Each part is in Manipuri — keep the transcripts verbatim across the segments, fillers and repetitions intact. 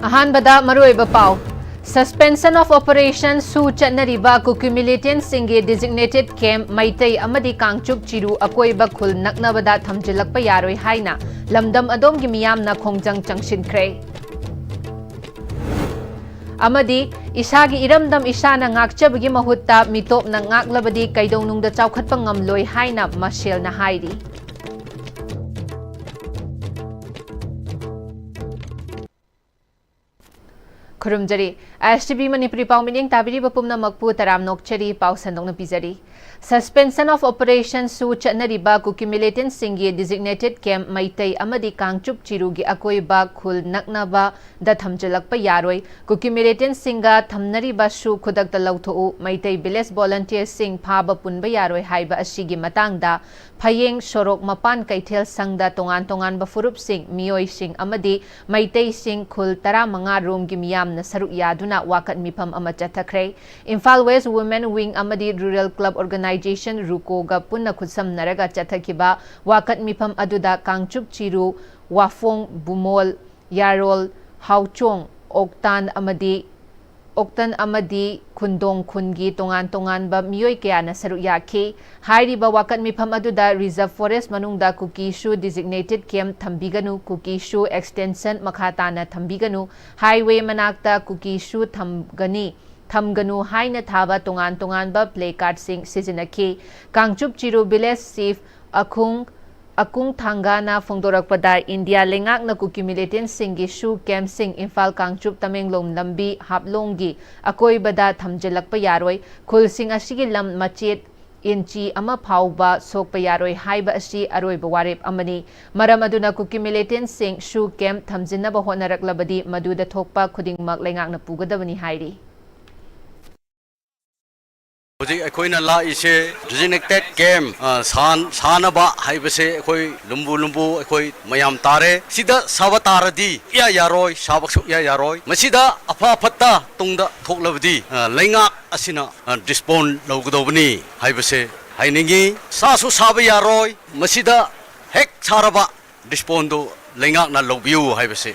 ꯑꯍꯥꯟꯕꯗ ꯃꯔꯨꯑꯣꯏꯕ ꯄꯥꯎ꯫ Suspension of Operation ꯁꯨ ꯆꯠꯅꯔꯤꯕ ꯀꯨꯀꯤ ꯃꯤꯂꯤꯇꯦꯟꯁꯤꯡꯒꯤ designated camp ꯃꯩꯇꯩ ꯑꯃꯗꯤ ꯀꯥꯡꯆꯨꯞ ꯆꯤꯔꯨ ꯑꯀꯣꯏꯕ ꯈꯨꯜ ꯅꯛꯅꯕꯗ ꯊꯝꯖꯤꯜꯂꯛꯄ ꯌꯥꯔꯣꯏ ꯍꯥꯏꯅ ꯂꯝꯗꯝ ꯑꯗꯣꯝꯒꯤ ꯃꯤꯌꯥꯝꯅ ꯈꯣꯡꯖꯪ ꯆꯪꯁꯤꯟꯈ꯭ꯔꯦ꯫ ꯑꯃꯗꯤ ꯏꯁꯥꯒꯤ ꯏꯔꯝꯗꯝ ꯏꯁꯥꯅ ꯉꯥꯛꯆꯕꯒꯤ ꯃꯍꯨꯠꯇ ꯃꯤꯇꯣꯞꯅ ꯉꯥꯛꯂꯕꯗꯤ ꯀꯩꯗꯧꯅꯨꯡꯗ ꯆꯥꯎꯈꯠꯄ ꯉꯝꯂꯣꯏ ꯍꯥꯏꯅ ꯃꯁꯦꯜꯅ ꯍꯥꯏꯔꯤ꯫ ꯈꯨꯔꯨꯝꯖꯔꯤ꯫ ꯑꯦꯁ ꯇꯤ ꯚꯤ ꯃꯅꯤꯄꯨꯔꯤ ꯄꯥꯎ ꯃꯤꯠꯌꯦꯡ ꯇꯥꯕꯤꯔꯤꯕ ꯄꯨꯝꯅꯃꯛꯄꯨ ꯇꯔꯥꯝ ꯅꯣꯛꯆꯔꯤ, ꯄꯥꯎ ꯁꯟꯗꯣꯛꯅ ꯄꯤꯖꯔꯤ꯫ Suspension of Operation ꯁꯨ ꯆꯠꯅꯔꯤꯕ ꯀꯨꯀꯤ ꯃꯤꯂꯤꯇꯦꯟꯁꯤꯡꯒꯤ designated camp ꯃꯩꯇꯩ ꯑꯃꯗꯤ ꯀꯥꯡꯆꯨꯞ ꯆꯤꯔꯨꯒꯤ ꯑꯀꯣꯏꯕ ꯈꯨꯜ ꯅꯛꯅꯕꯗ ꯊꯝꯖꯤꯜꯂꯛꯄ ꯌꯥꯔꯣꯏ꯫ ꯀꯨꯀꯤ ꯃꯤꯂꯤꯇꯦꯟꯁꯤꯡꯒ ꯊꯝꯅꯔꯤꯕ ꯁꯨ ꯈꯨꯗꯛꯇ ꯂꯧꯊꯣꯛꯎ꯫ ꯃꯩꯇꯩ village volunteerꯁꯤꯡ ꯐꯥꯕ ꯄꯨꯟꯕ ꯌꯥꯔꯣꯏ ꯍꯥꯏꯕ ꯑꯁꯤꯒꯤ ꯃꯇꯥꯡꯗ ꯐꯌꯦꯡ ꯁꯣꯔꯣꯛ ꯃꯄꯥꯟ ꯀꯩꯊꯦꯜ ꯁꯪꯗ ꯇꯣꯉꯥꯟ ꯇꯣꯉꯥꯟꯕ ꯐꯨꯔꯨꯞꯁꯤꯡ, ꯃꯤꯑꯣꯏꯁꯤꯡ ꯑꯃꯗꯤ ꯃꯩꯇꯩꯁꯤꯡ ꯈꯨꯜ ꯇꯔꯥꯃꯉꯥ ꯔꯣꯝꯒꯤ ꯃꯤꯌꯥꯝꯅ ꯁꯔꯨꯛ ꯌꯥꯗꯨꯅ ꯋꯥꯀꯠ ꯃꯤꯐꯝ ꯑꯃ ꯆꯠꯊꯈ꯭ꯔꯦ꯫ ꯏꯝꯐꯥꯜ West Women Wing ꯑꯃꯗꯤ Rural Club Organization, ꯔꯨꯀꯣꯒ ꯄꯨꯟꯅ ꯈꯨꯠꯁꯝꯅꯔꯒ ꯆꯠꯊꯈꯤꯕ ꯋꯥꯀꯠ ꯃꯤꯐꯝ ꯑꯗꯨꯗ ꯀꯥꯡꯆꯨꯞ ꯆꯤꯔꯨ, ꯋꯥꯐꯣꯡ, ꯕꯨꯃꯣꯜ, ꯌꯥꯔꯣꯜ, ꯍꯥꯎꯆꯣꯡ, ꯑꯣꯛꯇꯥꯟ ꯑꯃꯗꯤ, ꯑꯣꯛꯇꯟ ꯑꯃꯗꯤ ꯈꯨꯟꯗꯣꯡ ꯈꯨꯟꯒꯤ ꯇꯣꯉꯥꯟ ꯇꯣꯉꯥꯟꯕ ꯃꯤꯑꯣꯏ ꯀꯌꯥꯅ ꯁꯔꯨꯛ ꯌꯥꯈꯤ꯫ ꯍꯥꯏꯔꯤꯕ ꯋꯥꯀꯠ ꯃꯤꯐꯝ ꯑꯗꯨꯗ reserve forest ꯃꯅꯨꯡꯗ ꯀꯨꯀꯤꯁꯨ designated camp ꯊꯝꯕꯤꯒꯅꯨ, ꯀꯨꯀꯤꯁꯨ extension ꯃꯈꯥ ꯇꯥꯅ ꯊꯝꯕꯤꯒꯅꯨ, highway ꯃꯅꯥꯛꯇ ꯀꯨꯀꯤꯁꯨ ꯊꯝꯒꯅꯤ, ꯊꯝꯒꯅꯨ ꯍꯥꯏꯅ ꯊꯥꯕ ꯇꯣꯉꯥꯟ ꯇꯣꯉꯥꯟꯕ placardꯁꯤꯡ ꯁꯤꯖꯤꯟꯅꯈꯤ꯫ ꯀꯥꯡꯆꯨꯞ ꯆꯤꯔꯨ village chief ꯑꯈꯨꯡ, ꯑꯀꯨꯡ ꯊꯥꯡꯒꯥꯅ ꯐꯣꯡꯗꯣꯔꯛꯄꯗ, ꯏꯟꯗꯤꯌꯥ ꯂꯩꯉꯥꯛꯅ ꯀꯨꯀꯤ ꯃꯤꯂꯤꯇꯦꯟꯁꯤꯡꯒꯤ ꯁꯨ camp ꯁꯤꯡ ꯏꯝꯐꯥꯜ ꯀꯥꯡꯆꯨꯞ ꯇꯃꯦꯡꯂꯣꯡ ꯂꯝꯕꯤ ꯍꯥꯞꯂꯣꯡꯒꯤ ꯑꯀꯣꯏꯕꯗ ꯊꯝꯖꯤꯜꯂꯛꯄ ꯌꯥꯔꯣꯏ, ꯈꯨꯜꯁꯤꯡ ꯑꯁꯤꯒꯤ ꯂꯝ ꯃꯆꯦꯠ ꯏꯟꯆꯤ ꯑꯃ ꯐꯥꯎꯕ ꯁꯣꯛꯄ ꯌꯥꯔꯣꯏ ꯍꯥꯏꯕ ꯑꯁꯤ ꯑꯔꯣꯏꯕ ꯋꯥꯔꯦꯞ ꯑꯃꯅꯤ꯫ ꯃꯔꯝ ꯑꯗꯨꯅ ꯀꯨꯀꯤ ꯃꯤꯂꯤꯇꯦꯟꯁꯤꯡ ꯁꯨ camp ꯊꯝꯖꯤꯟꯅꯕ ꯍꯣꯠꯅꯔꯛꯂꯕꯗꯤ ꯃꯗꯨꯗ ꯊꯣꯛꯄ ꯈꯨꯗꯤꯡꯃꯛ ꯂꯩꯉꯥꯛꯅ ꯄꯨꯒꯗꯕꯅꯤ ꯍꯥꯏꯔꯤ꯫ ꯍꯧꯖꯤꯛ ꯑꯩꯈꯣꯏꯅ ꯂꯥꯛꯏꯁꯦ designated camp, ꯑ, ꯁꯥꯟ-, ꯁꯥꯟꯅꯕ ꯍꯥꯏꯕꯁꯦ ꯑꯩꯈꯣꯏ ꯂꯨꯝꯕꯨ ꯂꯨꯝꯕꯨ ꯑꯩꯈꯣꯏ ꯃꯌꯥꯝ ꯇꯥꯔꯦ꯫ ꯁꯤꯗ ꯁꯥꯕ ꯇꯥꯔꯗꯤ ꯏꯌꯥ ꯌꯥꯔꯣꯏ, ꯁꯥꯕ ꯁꯨꯛꯌꯥ ꯌꯥꯔꯣꯏ꯫ ꯃꯁꯤꯗ ꯑꯐ ꯐꯠꯇ ꯇꯨꯡꯗ ꯊꯣꯛꯂꯕꯗꯤ, ꯑ, ꯂꯩꯉꯥꯛ ꯑꯁꯤꯅ, ꯑ, dispose ꯂꯧꯒꯗꯧꯕꯅꯤ ꯍꯥꯏꯕꯁꯦ ꯍꯥꯏꯅꯤꯡꯉꯤ꯫ ꯁꯥꯁꯨ ꯁꯥꯕ ꯌꯥꯔꯣꯏ꯫ ꯃꯁꯤꯗ ꯍꯦꯛ ꯁꯥꯔꯕ ꯗꯤꯁꯄꯣꯟꯗꯨ ꯂꯩꯉꯥꯛꯅ ꯂꯧꯕꯤꯌꯨ ꯍꯥꯏꯕꯁꯤ꯫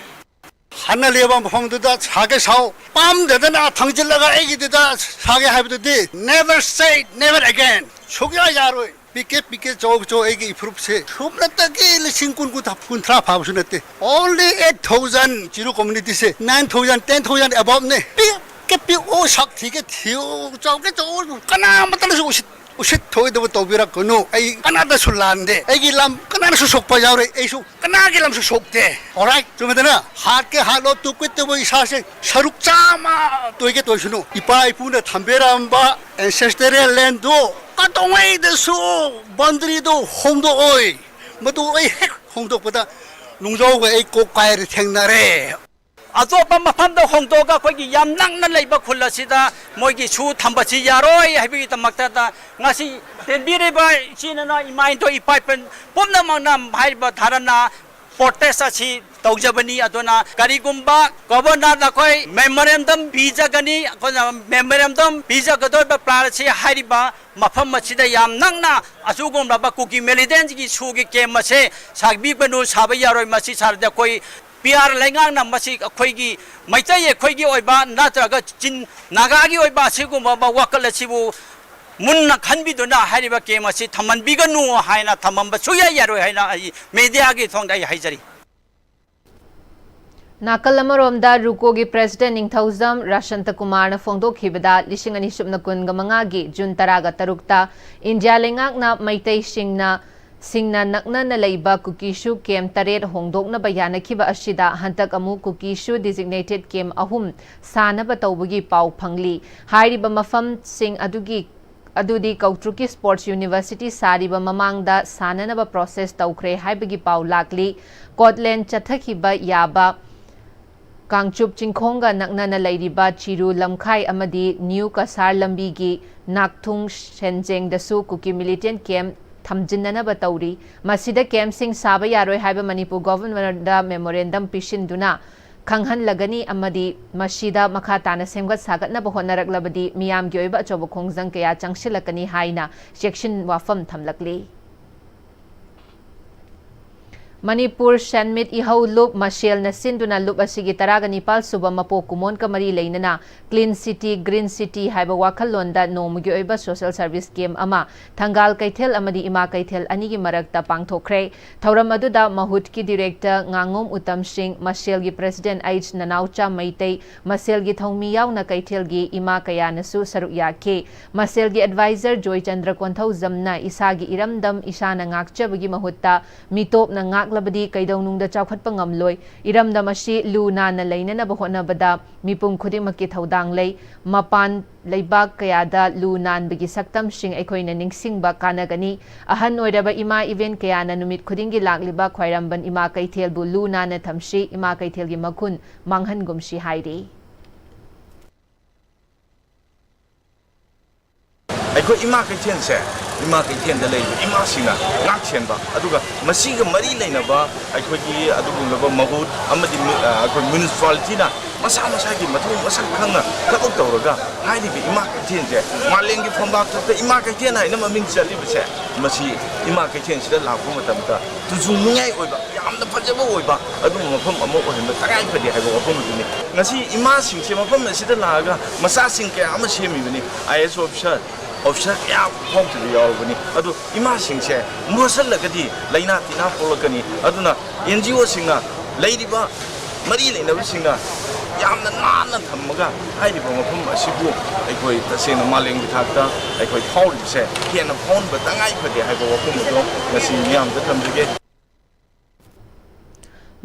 ꯍꯥꯟꯅ ꯂꯩꯕ ꯃꯐꯝꯗꯨꯗ ꯁꯥꯒꯦ ꯁꯥꯎ, ꯄꯥꯝꯗꯗꯅ ꯊꯥꯡꯖꯤꯜꯂꯒ ꯑꯩꯒꯤꯗꯨꯗ ꯁꯥꯒꯦ ꯍꯥꯏꯕꯗꯨꯗꯤ never say never again꯫ ꯁꯨꯛꯌꯥ ꯌꯥꯔꯣꯏ꯫ ꯄꯤꯛꯀꯦ ꯄꯤꯛꯀꯦ ꯆꯧ ꯆꯧ ꯑꯩꯒꯤ ꯏꯐꯨꯔꯨꯞꯁꯦ ꯁꯨꯞꯅꯇꯒꯤ ꯂꯤꯁꯤꯡ ꯀꯨꯟ, ꯀꯨꯟꯊ꯭ꯔꯥ, ꯀꯨꯟꯊ꯭ꯔꯥ ꯐꯥꯕꯁꯨ ꯅꯠꯇꯦ꯫ Only eight thousand ꯆꯤꯔꯨ community ꯁꯦ nine thousand, ten thousand above ꯅꯦ꯫ ꯄꯤꯛꯀꯦ ꯄꯤꯛꯎ, ꯁꯛ ꯊꯤꯒꯦ ꯊꯤꯎ, ꯆꯧꯒꯦ ꯆꯧ, ꯀꯅꯥꯃꯠꯇꯅꯁꯨ ꯎꯁꯤꯠ ꯎꯁꯤꯠ ꯊꯑꯣꯏꯗꯕ ꯇꯧꯕꯤꯔꯛꯀꯅꯨ꯫ ꯑꯩ ꯀꯅꯥꯗꯁꯨ ꯂꯥꯟꯗꯦ꯫ ꯑꯩꯒꯤ ꯂꯝ ꯀꯅꯥꯅꯁꯨ ꯁꯣꯛꯄ ꯌꯥꯎꯔꯣꯏ꯫ ꯑꯩꯁꯨ ꯀꯅꯥꯒꯤ ꯂꯝꯁꯨ ꯁꯣꯛꯇꯦ꯫ Alright? ꯆꯨꯝꯃꯦꯗꯅ? ꯍꯥꯠꯀꯦ ꯍꯥꯠꯂꯣ, ꯇꯨꯀꯠꯇꯕ ꯏꯁꯥꯁꯦ ꯁꯔꯨꯛ ꯆꯥꯝꯃ ꯇꯣꯏꯒꯦ ꯇꯣꯏꯁꯅꯨ꯫ ꯏꯄꯥ ꯏꯄꯨꯅ ꯊꯝꯕꯤꯔꯝꯕ ancestral land ꯗꯨ ꯀꯩꯗꯧꯉꯩꯗꯁꯨ boundary ꯗꯨ ꯍꯣꯡꯗꯣꯛꯑꯣꯏ꯫ ꯃꯗꯨ ꯑꯩ ꯍꯦꯛ ꯍꯣꯡꯗꯣꯛꯄꯗ ꯅꯨꯡꯖꯥꯎꯒ ꯑꯩ ꯀꯣꯛ ꯀꯥꯏꯔꯦ ꯊꯦꯡꯅꯔꯦ꯫ ꯑꯇꯣꯞꯄ ꯃꯐꯝꯗ ꯍꯣꯡꯗꯣꯛꯑꯒ ꯑꯩꯈꯣꯏꯒꯤ ꯌꯥꯝ ꯅꯛꯅ ꯂꯩꯕ ꯈꯨꯜ ꯑꯁꯤꯗ ꯃꯣꯏꯒꯤ ꯁꯨ ꯊꯝꯕꯁꯤ ꯌꯥꯔꯣꯏ ꯍꯥꯏꯕꯒꯤꯗꯃꯛꯇ ꯉꯁꯤ ꯇꯦꯟꯕꯤꯔꯤꯕ ꯏꯆꯤꯟ ꯏꯅꯥꯎ, ꯏꯃꯥ ꯏꯟꯊꯣ, ꯏꯄꯥ ꯏꯄꯨ ꯄꯨꯝꯅꯃꯛꯅ ꯍꯥꯏꯔꯤꯕ ꯙꯔꯅꯥ protest ꯑꯁꯤ ꯇꯧꯖꯕꯅꯤ꯫ ꯑꯗꯨꯅ ꯀꯔꯤꯒꯨꯝꯕ Governor ꯅ ꯑꯩꯈꯣꯏ memorandum ꯄꯤꯖꯒꯅꯤ, ꯑꯩꯈꯣꯏꯅ memorandum ꯄꯤꯖꯒꯗꯧꯔꯤꯕ plan ꯑꯁꯤ ꯍꯥꯏꯔꯤꯕ ꯃꯐꯝ ꯑꯁꯤꯗ ꯌꯥꯝ ꯅꯛꯅ ꯑꯁꯤꯒꯨꯝꯂꯕ ꯀꯨꯀꯤ militant ꯀꯤ ꯁꯨꯒꯤ camp ꯑꯁꯦ ꯁꯥꯕꯤꯒꯅꯨ, ꯁꯥꯕ ꯌꯥꯔꯣꯏ꯫ ꯃꯁꯤ ꯁꯥꯔꯗꯤ ꯑꯩꯈꯣꯏ ꯄꯤ ꯑꯥꯔ ꯂꯩꯉꯥꯛꯅ ꯃꯁꯤ ꯑꯩꯈꯣꯏꯒꯤ ꯃꯩꯇꯩ ꯑꯩꯈꯣꯏꯒꯤ ꯑꯣꯏꯕ ꯅꯠꯇ꯭ꯔꯒ ꯆꯤꯟ ꯅꯥꯒꯥꯒꯤ ꯑꯣꯏꯕ ꯑꯁꯤꯒꯨꯝꯕ ꯋꯥꯈꯜ ꯑꯁꯤꯕꯨ ꯃꯨꯟꯅ ꯈꯟꯕꯤꯗꯨꯅ ꯍꯥꯏꯔꯤꯕ camp ꯑꯁꯤ ꯊꯝꯍꯟꯕꯤꯒꯅꯨ ꯍꯥꯏꯅ ꯊꯝꯃꯝꯕ ꯁꯨꯡꯌꯥ ꯌꯥꯔꯣꯏ ꯍꯥꯏꯅ ꯑꯩ media ꯒꯤ ꯊꯣꯡꯗ ꯑꯩ ꯍꯥꯏꯖꯔꯤ꯫ ꯅꯥꯀꯜ ꯑꯃꯔꯣꯝꯗ ꯔꯨꯀꯣꯒꯤ president ꯅꯤꯡꯊꯧꯖꯝ ꯔꯥꯁꯟꯇ ꯀꯨꯃꯥꯔꯅ ꯐꯣꯡꯗꯣꯛꯈꯤꯕꯗ, ꯂꯤꯁꯤꯡ ꯑꯅꯤ ꯁꯨꯞꯅ ꯀꯨꯟꯒ ꯃꯉꯥꯒꯤ ꯖꯨꯟ ꯇꯔꯥꯒ ꯇꯔꯨꯛꯇ ꯏꯟꯗꯤꯌꯥ ꯂꯩꯉꯥꯛꯅ ꯃꯩꯇꯩꯁꯤꯡꯅ ꯁꯤꯡꯅ ꯅꯛꯅꯅ ꯂꯩꯕ ꯀꯨꯀꯤꯁꯨ camp ꯇꯔꯦꯠ ꯍꯣꯡꯗꯣꯛꯅꯕ ꯌꯥꯅꯈꯤꯕ ꯑꯁꯤꯗ ꯍꯟꯗꯛ ꯑꯃꯨꯛ ꯀꯨꯀꯤꯁꯨ designated camp ꯑꯍꯨꯝ ꯁꯥꯅꯕ ꯇꯧꯕꯒꯤ ꯄꯥꯎ ꯐꯪꯂꯤ꯫ ꯍꯥꯏꯔꯤꯕ ꯃꯐꯝꯁꯤꯡ ꯑꯗꯨꯒꯤ ꯑꯗꯨꯗꯤ ꯀꯧꯇ꯭ꯔꯨꯛꯀꯤ Sports University ꯁꯥꯔꯤꯕ ꯃꯃꯥꯡꯗ ꯁꯥꯅꯅꯕ process ꯇꯧꯈ꯭ꯔꯦ ꯍꯥꯏꯕꯒꯤ ꯄꯥꯎ ꯂꯥꯛꯂꯤ꯫ ꯀꯣꯠꯂꯦꯟ ꯆꯠꯊꯈꯤꯕ ꯌꯥꯕ ꯀꯥꯡꯆꯨꯞ ꯆꯤꯡꯈꯣꯡꯒ ꯅꯛꯅꯅ ꯂꯩꯔꯤꯕ ꯆꯤꯔꯨ ꯂꯝꯈꯥꯏ ꯑꯃꯗꯤ ꯅ꯭ꯌꯨ ꯀꯁꯥꯔ ꯂꯝꯕꯤꯒꯤ ꯅꯥꯛꯊꯨꯡ ꯁꯦꯟꯖꯦꯡꯗꯁꯨ ꯀꯨꯀꯤ militant camp ꯊꯝꯖꯤꯟꯅꯅꯕ ꯇꯧꯔꯤ꯫ ꯃꯁꯤꯗ camp ꯁꯤꯡ ꯁꯥꯕ ꯌꯥꯔꯣꯏ ꯍꯥꯏꯕ ꯃꯅꯤꯄꯨꯔ Governor ꯗ memorandum ꯄꯤꯁꯤꯟꯗꯨꯅ ꯈꯪꯍꯜꯂꯒꯅꯤ ꯑꯃꯗꯤ ꯃꯁꯤꯗ ꯃꯈꯥ ꯇꯥꯅ ꯁꯦꯝꯒꯠ ꯁꯥꯒꯠꯅꯕ ꯍꯣꯠꯅꯔꯛꯂꯕꯗꯤ ꯃꯤꯌꯥꯝꯒꯤ ꯑꯣꯏꯕ ꯑꯆꯧꯕ ꯈꯣꯡꯖꯪ ꯀꯌꯥ ꯆꯪꯁꯤꯜꯂꯛꯀꯅꯤ ꯍꯥꯏꯅ ꯆꯦꯛꯁꯤꯟ ꯋꯥꯐꯝ ꯊꯝꯂꯛꯂꯤ꯫ ꯃꯅꯤꯄꯨꯔ ꯁꯦꯟꯃꯤꯠ ꯏꯍꯧ ꯂꯨꯞ ꯃꯁꯦꯜꯅ ꯁꯤꯟꯗꯨꯅ ꯂꯨꯞ ꯑꯁꯤꯒꯤ ꯇꯔꯥꯒ ꯅꯤꯄꯥꯜ ꯁꯨꯕ ꯃꯄꯣꯛ ꯀꯨꯝꯑꯣꯟꯒ ꯃꯔꯤ ꯂꯩꯅꯅ Clean City, Green City ꯍꯥꯏꯕ ꯋꯥꯈꯜꯂꯣꯟꯗ ꯅꯣꯡꯃꯒꯤ ꯑꯣꯏꯕ social service camp ꯑꯃ ꯊꯪꯒꯥꯜ ꯀꯩꯊꯦꯜ ꯑꯃꯗꯤ ꯏꯃꯥ ꯀꯩꯊꯦꯜ ꯑꯅꯤꯒꯤ ꯃꯔꯛꯇ ꯄꯥꯡꯊꯣꯛꯈ꯭ꯔꯦ꯫ ꯊꯧꯔꯝ ꯑꯗꯨꯗ ꯃꯍꯨꯠꯀꯤ director ꯉꯥꯉꯣꯝ ꯎꯇꯝ ꯁꯤꯡ, ꯃꯁꯦꯜꯒꯤ president ꯑꯩꯆ ꯅꯅꯥꯎꯆꯥ ꯃꯩꯇꯩ, ꯃꯁꯦꯜꯒꯤ ꯊꯧꯃꯤ ꯌꯥꯎꯅ ꯀꯩꯊꯦꯜꯒꯤ ꯏꯃꯥ ꯀꯌꯥꯅꯁꯨ ꯁꯔꯨꯛ ꯌꯥꯈꯤ꯫ ꯃꯁꯦꯜꯒꯤ advisor ꯖꯣꯏꯆꯟꯗ꯭ꯔ ꯀꯣꯟꯊꯧꯖꯝꯅ ꯏꯁꯥꯒꯤ ꯏꯔꯝꯗꯝ ꯏꯁꯥꯅ ꯉꯥꯛꯆꯕꯒꯤ ꯃꯍꯨꯠꯇ ꯃꯤꯇꯣꯞꯅ ꯉꯥꯛꯂꯕꯗꯤ ꯀꯩꯗꯧꯅꯨꯡꯗ ꯆꯥꯎꯈꯠꯄ ꯉꯝꯂꯣꯏ꯫ ꯏꯔꯝꯗꯝ ꯑꯁꯤ ꯂꯨ ꯅꯥꯟꯅ ꯂꯩꯅꯅꯕ ꯍꯣꯠꯅꯕꯗ ꯃꯤꯄꯨꯝ ꯈꯨꯗꯤꯡꯃꯛꯀꯤ ꯊꯧꯗꯥꯡ ꯂꯩ꯫ ꯃꯄꯥꯟ ꯂꯩꯕꯥꯛ ꯀꯌꯥꯗ ꯂꯨ ꯅꯥꯟꯕꯒꯤ ꯁꯛꯇꯝꯁꯤꯡ ꯑꯩꯈꯣꯏꯅ ꯅꯤꯡꯁꯤꯡꯕ ꯀꯥꯟꯅꯒꯅꯤ꯫ ꯑꯍꯟ ꯑꯣꯏꯔꯕ ꯏꯃꯥ ꯏꯕꯦꯟ ꯀꯌꯥꯅ ꯅꯨꯃꯤꯠ ꯈꯨꯗꯤꯡꯒꯤ ꯂꯥꯛꯂꯤꯕ ꯈ꯭ꯋꯥꯏꯔꯝꯕꯟ ꯏꯃꯥ ꯀꯩꯊꯦꯜꯕꯨ ꯂꯨ ꯅꯥꯟꯅ ꯊꯝꯁꯤ, ꯏꯃꯥ ꯀꯩꯊꯦꯜꯒꯤ ꯃꯒꯨꯟ ꯃꯥꯡꯍꯟꯒꯨꯝꯁꯤ ꯍꯥꯏꯔꯤ꯫ ꯑꯩꯈꯣꯏ ꯏꯃꯥ ꯀꯩꯊꯦꯜꯁꯦ, ꯏꯃꯥ ꯀꯩꯊꯦꯜꯗ ꯂꯩꯔꯤꯕ ꯏꯃꯥꯁꯤꯡꯅ ꯉꯥꯛ ꯁꯦꯟꯕ, ꯑꯗꯨꯒ ꯃꯁꯤꯒ ꯃꯔꯤ ꯂꯩꯅꯕ ꯑꯩꯈꯣꯏꯒꯤ ꯑꯗꯨꯒꯨꯝꯂꯕ ꯃꯍꯨꯠ ꯑꯃꯗꯤ ꯃꯤ-, ꯑ, ꯑꯩꯈꯣꯏ municipalityꯅ ꯃꯁꯥ ꯃꯁꯥꯒꯤ ꯃꯊꯧ ꯃꯁꯛ ꯈꯪꯅ ꯊꯕꯛ ꯇꯧꯔꯒ ꯍꯥꯏꯔꯤꯕ ꯏꯃꯥ ꯀꯩꯊꯦꯜꯁꯦ ꯃꯥꯂꯦꯝꯒꯤ ꯐꯝꯕꯥꯛ ꯊꯛꯇ ꯏꯃꯥ ꯀꯩꯊꯦꯜ ꯍꯥꯏꯅ ꯃꯃꯤꯡ ꯆꯠꯂꯤꯕꯁꯦ, ꯃꯁꯤ ꯏꯃꯥ ꯀꯩꯊꯦꯜꯁꯤꯗ ꯂꯥꯛꯄ ꯃꯇꯝꯗ ꯇꯨꯖꯨꯡꯅꯤꯡꯉꯥꯏ ꯑꯣꯏꯕ, ꯌꯥꯝꯅ ꯐꯖꯕ ꯑꯣꯏꯕ ꯑꯗꯨꯒꯨꯝꯕ ꯃꯐꯝ ꯑꯃ ꯑꯣꯏꯍꯟꯕ ꯇꯉꯥꯏ ꯐꯗꯦ ꯍꯥꯏꯕ ꯋꯥꯐꯝ ꯑꯗꯨꯅꯤ꯫ ꯉꯁꯤ ꯏꯃꯥꯁꯤꯡꯁꯦ ꯃꯐꯝ ꯑꯁꯤꯗ ꯂꯥꯛꯑꯒ ꯃꯆꯥꯁꯤꯡ ꯀꯌꯥ ꯑꯃ ꯁꯦꯝꯃꯤꯕꯅꯤ꯫ IAS officer, officer ꯀꯌꯥ ꯐꯥꯎꯈꯤꯕ ꯌꯥꯎꯔꯕꯅꯤ꯫ ꯑꯗꯨ ꯏꯃꯥꯁꯤꯡꯁꯦ ꯃꯣꯠꯁꯤꯜꯂꯒꯗꯤ ꯂꯥꯏꯅꯥ ꯇꯤꯟꯅꯥ ꯄꯣꯛꯂꯛꯀꯅꯤ꯫ ꯑꯗꯨꯅ NGOꯁꯤꯡꯅ, ꯂꯩꯔꯤꯕ ꯃꯔꯤ ꯂꯩꯅꯕꯁꯤꯡꯅ ꯌꯥꯝꯅ ꯅꯥꯟꯅ ꯊꯝꯃꯒ ꯍꯥꯏꯔꯤꯕ ꯃꯐꯝ ꯑꯁꯤꯕꯨ ꯑꯩꯈꯣꯏ ꯇꯁꯦꯡꯅ ꯃꯥꯂꯦꯝꯒꯤ ꯊꯥꯛꯇ ꯑꯩꯈꯣꯏ ꯐꯥꯎꯔꯤꯕꯁꯦ ꯍꯦꯟꯅ ꯐꯥꯎꯍꯟꯕ ꯇꯉꯥꯏ ꯐꯗꯦ ꯍꯥꯏꯕ ꯋꯥꯐꯝ ꯑꯗꯣ ꯉꯁꯤ ꯃꯤꯌꯥꯝꯗ ꯊꯝꯖꯒꯦ꯫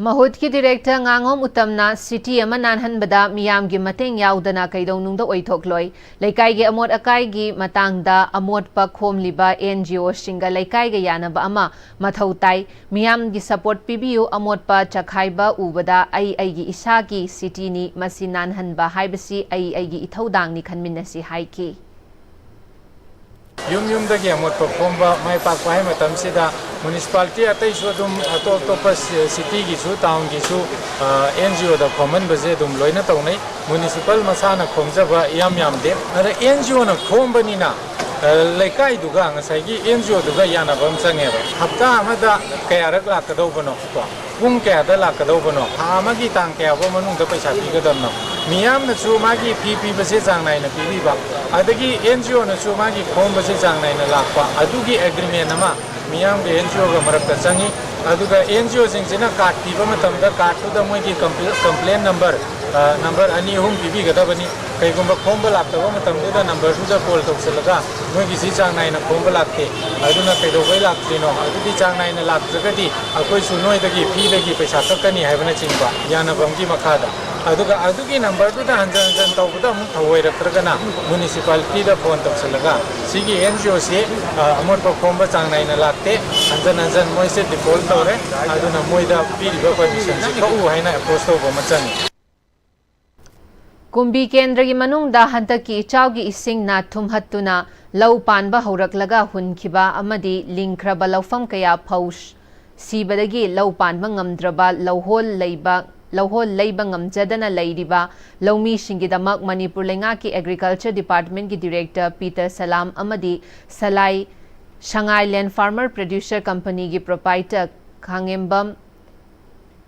ꯃꯍꯨꯠꯀꯤ director ꯉꯥꯉꯣꯝ ꯎꯇꯝꯅ city ꯑꯃ ꯅꯥꯟꯍꯟꯕꯗ ꯃꯤꯌꯥꯝꯒꯤ ꯃꯇꯦꯡ ꯌꯥꯎꯗꯅ ꯀꯩꯗꯧꯅꯨꯡꯗ ꯑꯣꯏꯊꯣꯛꯂꯣꯏ꯫ ꯂꯩꯀꯥꯏꯒꯤ ꯑꯃꯣꯠ ꯑꯀꯥꯏꯒꯤ ꯃꯇꯥꯡꯗ ꯑꯃꯣꯠꯄ ꯈꯣꯝꯂꯤꯕ NGOꯁꯤꯡꯒ ꯂꯩꯀꯥꯏꯒ ꯌꯥꯅꯕ ꯑꯃ ꯃꯊꯧ ꯇꯥꯏ꯫ ꯃꯤꯌꯥꯝꯒꯤ support ꯄꯤꯕꯤꯌꯨ꯫ ꯑꯃꯣꯠꯄ ꯆꯈꯥꯏꯕ ꯎꯕꯗ ꯑꯩ ꯑꯩꯒꯤ ꯏꯁꯥꯒꯤ cityꯅꯤ, ꯃꯁꯤ ꯅꯥꯟꯍꯟꯕ ꯍꯥꯏꯕꯁꯤ ꯑꯩ ꯑꯩꯒꯤ ꯏꯊꯧꯗꯥꯡꯅꯤ ꯈꯟꯃꯤꯟꯅꯁꯤ ꯍꯥꯏꯈꯤ꯫ ꯌꯨꯝ ꯌꯨꯝꯗꯒꯤ ꯑꯃꯣꯠꯄ ꯈꯣꯝꯕ ꯃꯥꯏ ꯄꯥꯛꯄ ꯍꯥꯏ ꯃꯇꯝꯁꯤꯗ municipality ꯑꯇꯩꯁꯨ ꯑꯗꯨꯝ ꯑꯇꯣꯞ ꯑꯇꯣꯞꯄ cityꯒꯤꯁꯨ townꯒꯤꯁꯨ NGOꯗ ꯈꯣꯝꯍꯟꯕꯁꯦ ꯑꯗꯨꯝ ꯂꯣꯏꯅ ꯇꯧꯅꯩ꯫ Municipal ꯃꯁꯥꯅ ꯈꯣꯝꯖꯕ ꯏꯌꯥꯝ ꯌꯥꯝꯗꯦ꯫ ꯑꯗ NGOꯅ ꯈꯣꯝꯕꯅꯤꯅ ꯂꯩꯀꯥꯏꯗꯨꯒ ꯉꯁꯥꯏꯒꯤ ꯑꯦꯟ ꯖꯤ ꯑꯣꯗꯨꯒ ꯌꯥꯅꯕ ꯑꯃ ꯆꯪꯉꯦꯕ꯫ ꯍꯞꯇꯥ ꯑꯃꯗ ꯀꯌꯥꯔꯛ ꯂꯥꯛꯀꯗꯧꯕꯅꯣ ꯀꯣ, ꯄꯨꯡ ꯀꯌꯥꯗ ꯂꯥꯛꯀꯗꯧꯕꯅꯣ, ꯊꯥ ꯑꯃꯒꯤ ꯇꯥꯡ ꯀꯌꯥꯐꯥꯎ ꯃꯅꯨꯡꯗ ꯄꯩꯁꯥ ꯄꯤꯒꯗꯕꯅꯣ, ꯃꯤꯌꯥꯝꯅꯁꯨ ꯃꯥꯒꯤ ꯐꯤ ꯄꯤꯕꯁꯦ ꯆꯥꯡ ꯅꯥꯏꯅ ꯄꯤꯕꯤꯕ, ꯑꯗꯒꯤ ꯑꯦꯟ ꯖꯤ ꯑꯣꯅꯁꯨ ꯃꯥꯒꯤ ꯈꯣꯝꯕꯁꯦ ꯆꯥꯡ ꯅꯥꯏꯅ ꯂꯥꯛꯄ, ꯑꯗꯨꯒꯤ ꯑꯦꯒ꯭ꯔꯤꯃꯦꯟ ꯑꯃ ꯃꯤꯌꯥꯝꯒ ꯑꯦꯟ ꯖꯤ ꯑꯣꯒ ꯃꯔꯛꯇ ꯆꯪꯉꯤ꯫ ꯑꯗꯨꯒ ꯑꯦꯟ ꯖꯤ ꯑꯣꯁꯤꯡꯁꯤꯅ ꯀꯥꯔꯗ ꯄꯤꯕ ꯃꯇꯝꯗ ꯀꯥꯔꯗꯇꯨꯗ ꯃꯣꯏꯒꯤ ꯀꯝꯄ꯭ꯂꯦꯟ ꯅꯝꯕꯔ, ꯅꯝꯕꯔ ꯑꯅꯤ ꯑꯍꯨꯝ ꯄꯤꯕꯤꯒꯗꯕꯅꯤ꯫ ꯀꯩꯒꯨꯝꯕ ꯈꯣꯝꯕ ꯂꯥꯛꯇꯕ ꯃꯇꯝꯗꯨꯗ ꯅꯝꯕꯔꯗꯨꯗ ꯀꯣꯜ ꯇꯧꯁꯤꯜꯂꯒ ꯃꯣꯏꯒꯤꯁꯤ ꯆꯥꯡ ꯅꯥꯏꯅ ꯈꯣꯝꯕ ꯂꯥꯛꯇꯦ, ꯑꯗꯨꯅ ꯀꯩꯗꯧꯕꯩ ꯂꯥꯛꯇ꯭ꯔꯤꯅꯣ, ꯑꯗꯨꯗꯤ ꯆꯥꯡ ꯅꯥꯏꯅ ꯂꯥꯛꯇ꯭ꯔꯒꯗꯤ ꯑꯩꯈꯣꯏꯁꯨ ꯅꯣꯏꯗꯒꯤ ꯐꯤꯗꯒꯤ ꯄꯩꯁꯥ ꯀꯛꯀꯅꯤ ꯍꯥꯏꯕꯅꯆꯤꯡꯕ ꯌꯥꯅꯕ ꯑꯃꯒꯤ ꯃꯈꯥꯗ꯫ ꯑꯗꯨꯒ ꯑꯗꯨꯒꯤ ꯅꯝꯕꯔꯗꯨꯗ ꯍꯟꯖꯟ ꯍꯟꯖꯟ ꯇꯧꯕꯗ ꯑꯃꯨꯛ ꯊꯧꯑꯣꯏꯔꯛꯇ꯭ꯔꯒꯅ ꯃ꯭ꯌꯨꯅꯤꯁꯤꯄꯥꯂꯤꯇꯤꯗ ꯐꯣꯟ ꯇꯧꯁꯤꯜꯂꯒ ꯁꯤꯒꯤ ꯑꯦꯟ ꯖꯤ ꯑꯣꯁꯤ ꯑꯃꯣꯠꯄ ꯈꯣꯝꯕ ꯆꯥꯡ ꯅꯥꯏꯅ ꯂꯥꯛꯇꯦ, ꯍꯟꯖꯟ ꯍꯟꯖꯟ ꯃꯣꯏꯁꯦ ꯗꯤꯐꯣꯜꯠ ꯇꯧꯔꯦ, ꯑꯗꯨꯅ ꯃꯣꯏꯗ ꯄꯤꯔꯤꯕ ꯄꯔꯃꯤꯁꯟꯁꯤ ꯀꯛꯎ ꯍꯥꯏꯅ ꯑꯦꯄ꯭ꯔꯣꯁ ꯇꯧꯕ ꯑꯃ ꯆꯪꯉꯤ꯫ ꯀꯨꯝꯕꯤ ꯀꯦꯟꯗ꯭ꯔꯒꯤ ꯃꯅꯨꯡꯗ ꯍꯟꯗꯛꯀꯤ ꯏꯆꯥꯎꯒꯤ ꯏꯁꯤꯡꯅ ꯊꯨꯝꯍꯠꯇꯨꯅ ꯂꯧ ꯄꯥꯟꯕ ꯍꯧꯔꯛꯂꯒ ꯍꯨꯟꯈꯤꯕ ꯑꯃꯗꯤ ꯂꯤꯡꯈ꯭ꯔꯕ ꯂꯧꯐꯝ ꯀꯌꯥ ꯐꯧ ꯁꯤꯕꯗꯒꯤ ꯂꯧ ꯄꯥꯟꯕ ꯉꯝꯗ꯭ꯔꯕ ꯂꯧꯍꯣꯜ ꯂꯩꯕ, ꯂꯧꯍꯣꯜ ꯂꯩꯕ ꯉꯝꯖꯗꯅ ꯂꯩꯔꯤꯕ ꯂꯧꯃꯤꯁꯤꯡꯒꯤꯗꯃꯛ ꯃꯅꯤꯄꯨꯔ ꯂꯩꯉꯥꯛꯀꯤ Agriculture Department ꯀꯤ Director ꯄꯤꯇꯔ ꯁꯂꯥꯝ ꯑꯃꯗꯤ ꯁꯂꯥꯏ ꯁꯉꯥꯏ Land Farmer Producer Company ꯒꯤ Proprietor ꯈꯥꯉꯦꯝꯕꯝ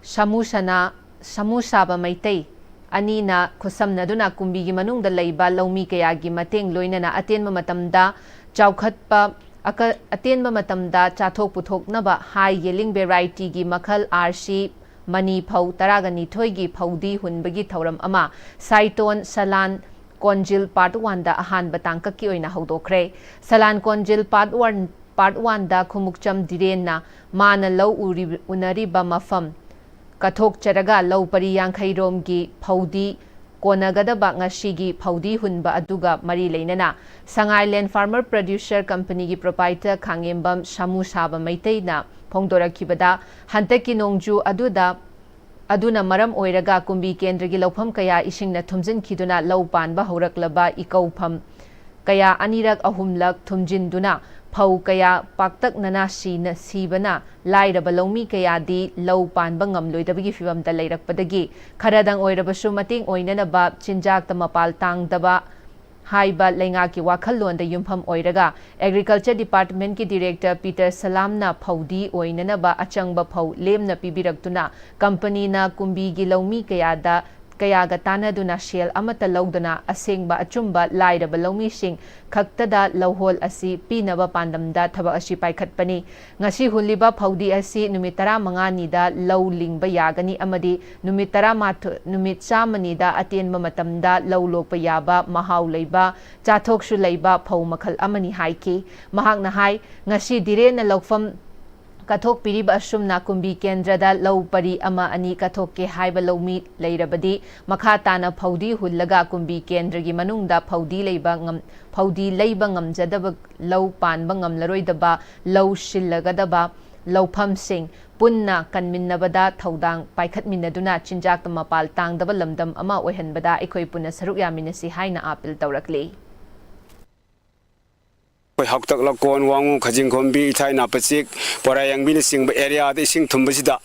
ꯁꯥꯃꯨ ꯁꯅꯥ, ꯁꯥꯃꯨ ꯁꯥꯕ ꯃꯩꯇꯩ ꯑꯅꯤꯅ ꯈꯨꯠꯁꯝꯅꯗꯨꯅ ꯀꯨꯝꯕꯤꯒꯤ ꯃꯅꯨꯡꯗ ꯂꯩꯕ ꯂꯧꯃꯤ ꯀꯌꯥꯒꯤ ꯃꯇꯦꯡ ꯂꯣꯏꯅꯅ ꯑꯇꯦꯟꯕ ꯃꯇꯝꯗ ꯆꯥꯎꯈꯠꯄ, ꯑꯀ-, ꯑꯇꯦꯟꯕ ꯃꯇꯝꯗ ꯆꯥꯊꯣꯛ ꯄꯨꯊꯣꯛꯅꯕ high yielding variety ꯒꯤ ꯃꯈꯜ ꯑꯥꯔ ꯁꯤ ꯃꯅꯤ ꯐꯧ ꯇꯔꯥꯒ ꯅꯤꯊꯣꯏꯒꯤ ꯐꯧꯗꯤ ꯍꯨꯟꯕꯒꯤ ꯊꯧꯔꯝ ꯑꯃ ꯁꯥꯏꯇꯣꯟ ꯁꯂꯥꯟ ꯀꯣꯟꯖꯤꯜ Part One ꯗ ꯑꯍꯥꯟꯕ ꯇꯥꯡꯀꯛꯀꯤ ꯑꯣꯏꯅ ꯍꯧꯗꯣꯛꯈ꯭ꯔꯦ꯫ ꯁꯂꯥꯟ ꯀꯣꯟꯖꯤꯜ Part One, Part One ꯗ ꯈꯨꯃꯨꯛꯆꯝ ꯙꯤꯔꯦꯟꯅ ꯃꯥꯅ ꯂꯧ ꯎꯔꯤ-, ꯎꯅꯔꯤꯕ ꯃꯐꯝ ꯀꯠꯊꯣꯛꯆꯔꯒ ꯂꯧ ꯄꯔꯤ ꯌꯥꯡꯈꯩ ꯔꯣꯝꯒꯤ ꯐꯧꯗꯤ ꯀꯣꯟꯅꯒꯗꯕ ꯉꯁꯤꯒꯤ ꯐꯧꯗꯤ ꯍꯨꯟꯕ ꯑꯗꯨꯒ ꯃꯔꯤ ꯂꯩꯅꯅ ꯁꯉꯥꯏ Land Farmer Producer Company ꯒꯤ Proprietor ꯈꯥꯉꯦꯝꯕꯝ ꯁꯥꯃꯨ ꯁꯥꯕ ꯃꯩꯇꯩꯅ ꯐꯣꯡꯗꯣꯔꯛꯈꯤꯕꯗ, ꯍꯟꯗꯛꯀꯤ ꯅꯣꯡꯖꯨ ꯑꯗꯨꯗ, ꯑꯗꯨꯅ ꯃꯔꯝ ꯑꯣꯏꯔꯒ ꯀꯨꯝꯕꯤ ꯀꯦꯟꯗ꯭ꯔꯒꯤ ꯂꯧꯐꯝ ꯀꯌꯥ ꯏꯁꯤꯡꯅ ꯊꯨꯝꯖꯤꯟꯈꯤꯗꯨꯅ ꯂꯧ ꯄꯥꯟꯕ ꯍꯧꯔꯛꯂꯕ ꯏꯀꯧꯐꯝ ꯀꯌꯥ ꯑꯅꯤꯔꯛ ꯑꯍꯨꯝꯂꯛ ꯊꯨꯝꯖꯤꯟꯗꯨꯅ ꯐꯧ ꯀꯌꯥ ꯄꯥꯛꯇꯛꯅꯅ ꯁꯤꯅ-, ꯁꯤꯕꯅ ꯂꯥꯏꯔꯕ ꯂꯧꯃꯤ ꯀꯌꯥꯗꯤ ꯂꯧ ꯄꯥꯟꯕ ꯉꯝꯂꯣꯏꯗꯕꯒꯤ ꯐꯤꯚꯝꯗ ꯂꯩꯔꯛꯄꯗꯒꯤ ꯈꯔꯗꯪ ꯑꯣꯏꯔꯕꯁꯨ ꯃꯇꯦꯡ ꯑꯣꯏꯅꯅꯕ ꯆꯤꯟꯖꯥꯛꯇ ꯃꯄꯥꯜ ꯇꯥꯡꯗꯕ ꯍꯥꯏꯕ ꯂꯩꯉꯥꯛꯀꯤ ꯋꯥꯈꯜꯂꯣꯟꯗ ꯌꯨꯝꯐꯝ ꯑꯣꯏꯔꯒ Agriculture Departmentꯀꯤ Director Peter Salamꯅ ꯐꯧꯗꯤ ꯑꯣꯏꯅꯅꯕ ꯑꯆꯪꯕ ꯐꯧ ꯂꯦꯝꯅ ꯄꯤꯕꯤꯔꯛꯇꯨꯅ ꯀꯝꯄꯅꯤꯅ ꯀꯨꯝꯕꯤꯒꯤ ꯂꯧꯃꯤ ꯀꯌꯥꯗ ꯀꯌꯥꯒ ꯇꯥꯟꯅꯗꯨꯅ ꯁꯦꯜ ꯑꯃꯠꯇ ꯂꯧꯗꯅ ꯑꯁꯦꯡꯕ ꯑꯆꯨꯝꯕ ꯂꯥꯏꯔꯕ ꯂꯧꯃꯤꯁꯤꯡ ꯈꯛꯇꯗ ꯂꯧꯍꯣꯜ ꯑꯁꯤ ꯄꯤꯅꯕ ꯄꯥꯟꯗꯝꯗ ꯊꯕꯛ ꯑꯁꯤ ꯄꯥꯏꯈꯠꯄꯅꯤ꯫ ꯉꯁꯤ ꯍꯨꯜꯂꯤꯕ ꯐꯧꯗꯤ ꯑꯁꯤ ꯅꯨꯃꯤꯠ ꯇꯔꯥꯃꯉꯥꯅꯤꯗ ꯂꯧ ꯂꯤꯡꯕ ꯌꯥꯒꯅꯤ ꯑꯃꯗꯤ ꯅꯨꯃꯤꯠ ꯇꯔꯥꯃꯥꯊꯣꯏ, ꯅꯨꯃꯤꯠ ꯆꯥꯝꯃꯅꯤꯗ ꯑꯇꯦꯟꯕ ꯃꯇꯝꯗ ꯂꯧ ꯂꯣꯛꯄ ꯌꯥꯕ ꯃꯍꯥꯎ ꯂꯩꯕ, ꯆꯥꯊꯣꯛꯁꯨ ꯂꯩꯕ ꯐꯧ ꯃꯈꯜ ꯑꯃꯅꯤ ꯍꯥꯏꯈꯤ꯫ ꯃꯍꯥꯛꯅ ꯍꯥꯏ, ꯉꯁꯤ ꯗꯤꯔꯦꯟꯅ ꯂꯧꯐꯝ ꯀꯠꯊꯣꯛꯄꯤꯔꯤꯕ ꯑꯁꯨꯝꯅ ꯀꯨꯝꯕꯤ ꯀꯦꯟꯗ꯭ꯔꯗ ꯂꯧ ꯄꯔꯤ ꯑꯃ ꯑꯅꯤ ꯀꯠꯊꯣꯛꯀꯦ ꯍꯥꯏꯕ ꯂꯧꯃꯤ ꯂꯩꯔꯕꯗꯤ ꯃꯈꯥ ꯇꯥꯅ ꯐꯧꯗꯤ ꯍꯨꯜꯂꯒ ꯀꯨꯝꯕꯤ ꯀꯦꯟꯗ꯭ꯔꯒꯤ ꯃꯅꯨꯡꯗ ꯐꯧꯗꯤ ꯂꯩꯕ ꯉꯝ-, ꯐꯧꯗꯤ ꯂꯩꯕ ꯉꯝꯖꯗꯕ, ꯂꯧ ꯄꯥꯟꯕ ꯉꯝꯂꯔꯣꯏꯗꯕ, ꯂꯧ ꯁꯤꯜꯂꯒꯗꯕ ꯂꯧꯐꯝꯁꯤꯡ ꯄꯨꯟꯅ ꯀꯟꯃꯤꯟꯅꯕꯗ ꯊꯧꯗꯥꯡ ꯄꯥꯏꯈꯠꯃꯤꯟꯅꯗꯨꯅ ꯆꯤꯟꯖꯥꯛꯇ ꯃꯄꯥꯜ ꯇꯥꯡꯗꯕ ꯂꯝꯗꯝ ꯑꯃ ꯑꯣꯏꯍꯟꯕꯗ ꯑꯩꯈꯣꯏ ꯄꯨꯟꯅ ꯁꯔꯨꯛ ꯌꯥꯃꯤꯟꯅꯁꯤ ꯍꯥꯏꯅ ꯑꯥꯄꯤꯜ ꯇꯧꯔꯛꯂꯤ꯫ ꯑꯩꯈꯣꯏ ꯍꯥꯎꯇꯛ ꯂꯀꯣꯟ, ꯋꯥꯉꯨ, ꯈꯖꯤꯡꯈꯣꯝꯕꯤ, ꯏꯊꯥꯏ ꯅꯥꯄꯆꯦꯛ, ꯄꯣꯔꯥꯌꯥꯡꯕꯤꯅꯆꯤꯡꯕ ꯑꯦꯔꯤꯌꯥꯗ ꯏꯁꯤꯡ ꯊꯨꯝꯕꯁꯤꯗ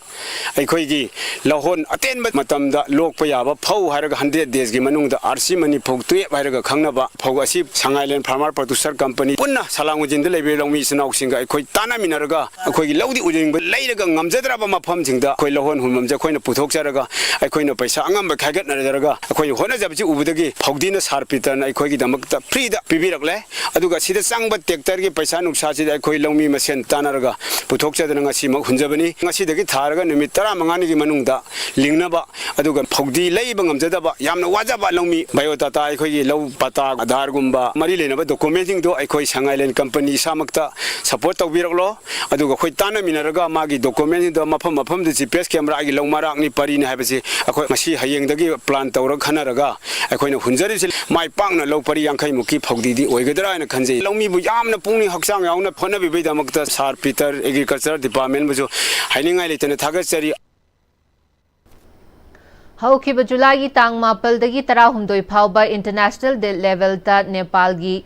ꯑꯩꯈꯣꯏꯒꯤ ꯂꯧꯍꯣꯟ ꯑꯇꯦꯟꯕ ꯃꯇꯝꯗ ꯂꯣꯛꯄ ꯌꯥꯕ ꯐꯧ ꯍꯥꯏꯔꯒ hundred daysꯀꯤ ꯃꯅꯨꯡꯗ RC Money Fog twelve ꯍꯥꯏꯔꯒ ꯈꯪꯅꯕ ꯐꯧ ꯑꯁꯤ ꯁꯉꯥꯏꯂꯦꯟ Farmer Producer Company ꯄꯨꯟꯅ ꯁꯂꯥꯡ ꯎꯖꯤꯟꯗ ꯂꯩꯕ ꯂꯧꯃꯤ ꯏꯆꯤꯟ ꯏꯅꯥꯎꯁꯤꯡꯒ ꯑꯩꯈꯣꯏ ꯇꯥꯟꯅꯃꯤꯟꯅꯔꯒ ꯑꯩꯈꯣꯏꯒꯤ ꯂꯧꯗꯤ ꯎꯖꯤꯡꯕ ꯂꯩꯔꯒ ꯉꯝꯖꯗ꯭ꯔꯕ ꯃꯐꯝꯁꯤꯡꯗ ꯑꯩꯈꯣꯏ ꯂꯧꯍꯣꯟ ꯍꯨꯟꯐꯝꯁꯦ ꯑꯩꯈꯣꯏꯅ ꯄꯨꯊꯣꯛꯆꯔꯒ ꯑꯩꯈꯣꯏꯅ ꯄꯩꯁꯥ ꯑꯉꯝꯕ ꯈꯥꯏꯒꯠꯅꯖꯔꯒ ꯑꯩꯈꯣꯏ ꯍꯣꯠꯅꯖꯕꯁꯤ ꯎꯕꯗꯒꯤ ꯐꯧꯗꯤꯅ ꯁꯥꯔ ꯄꯤꯇꯔꯅ ꯑꯩꯈꯣꯏꯒꯤꯗꯃꯛꯇ freeꯗ ꯄꯤꯕꯤꯔꯛꯂꯦ꯫ ꯑꯗꯨꯒ ꯁꯤꯗ ꯆꯪꯕ tractorꯒꯤ ꯄꯩꯁꯥ ꯅꯨꯡꯁꯥꯁꯤꯗꯤ ꯑꯩꯈꯣꯏ ꯂꯧꯃꯤ ꯃꯁꯦꯟ ꯇꯥꯟꯅꯔꯒ ꯄꯨꯊꯣꯛꯆꯗꯅ ꯉꯁꯤꯃꯛ ꯍꯨꯟꯖꯕꯅꯤ꯫ ꯉꯁꯤꯗꯒꯤ ꯊꯥꯔꯒ ꯅꯨꯃꯤꯠ ꯇꯔꯥꯃꯉꯥꯅꯤꯒꯤ ꯃꯅꯨꯡꯗ ꯂꯤꯡꯅꯕ, ꯑꯗꯨꯒ ꯐꯧꯗꯤ ꯂꯩꯕ ꯉꯝꯖꯗꯕ ꯌꯥꯝꯅ ꯋꯥꯖꯕ ꯂꯧꯃꯤ biodata, ꯑꯩꯈꯣꯏꯒꯤ ꯂꯧ ꯄꯇꯥ, ꯑꯙꯥꯔꯒꯨꯝꯕ ꯃꯔꯤ ꯂꯩꯅꯕ documentꯁꯤꯡꯗꯣ ꯑꯩꯈꯣꯏ ꯁꯉꯥꯏꯂꯦꯟ ꯀꯝꯄꯅꯤ ꯏꯁꯥꯃꯛꯇ support ꯇꯧꯕꯤꯔꯛꯂꯣ꯫ ꯑꯗꯨꯒ ꯑꯩꯈꯣꯏ ꯇꯥꯟꯅꯃꯤꯟꯅꯔꯒ ꯃꯥꯒꯤ documentꯁꯤꯡꯗꯣ ꯃꯐꯝ ꯃꯐꯝꯗ GPS camera ꯑꯩꯒꯤ ꯂꯧ ꯃꯔꯥꯛꯅꯤ, ꯄꯔꯤꯅꯤ ꯍꯥꯏꯕꯁꯤ ꯑꯩꯈꯣꯏ ꯉꯁꯤ ꯍꯌꯦꯡꯗꯒꯤ plan ꯇꯧꯔꯒ ꯈꯟꯅꯔꯒ ꯑꯩꯈꯣꯏꯅ ꯍꯨꯟꯖꯔꯤꯕꯁꯤ ꯃꯥꯏ ꯄꯥꯛꯅ ꯂꯧ ꯄꯔꯤ ꯌꯥꯡꯈꯩ ꯃꯨꯛꯀꯤ ꯐꯧꯗꯤꯗꯤ ꯑꯣꯏꯒꯗ꯭ꯔꯥ ꯍꯥꯏꯅ ꯈꯟꯖꯩ꯫ ꯂꯧꯃꯤꯕꯨ ꯌꯥꯝꯅ ꯄꯨꯛꯅꯤꯡ ꯍꯛꯆꯥꯡ ꯌꯥꯎꯅ ꯍꯣꯠꯅꯕꯤꯕꯒꯤꯗꯃꯛꯇ ꯁꯥꯔ ꯄꯤꯇꯔ Agriculture Departmentꯕꯨꯁꯨ ꯍꯥꯏꯅꯤꯡꯉꯥꯏ ꯂꯩꯇꯅ ꯊꯥꯒꯠꯆꯔꯤ꯫ ꯍꯧꯈꯤꯕ ꯖꯨꯂꯥꯏꯒꯤ ꯇꯥꯡ ꯃꯥꯄꯜꯗꯒꯤ ꯇꯔꯥꯍꯨꯝꯗꯣꯏ ꯐꯥꯎꯕ international levelꯗ ꯅꯦꯄꯥꯜꯒꯤ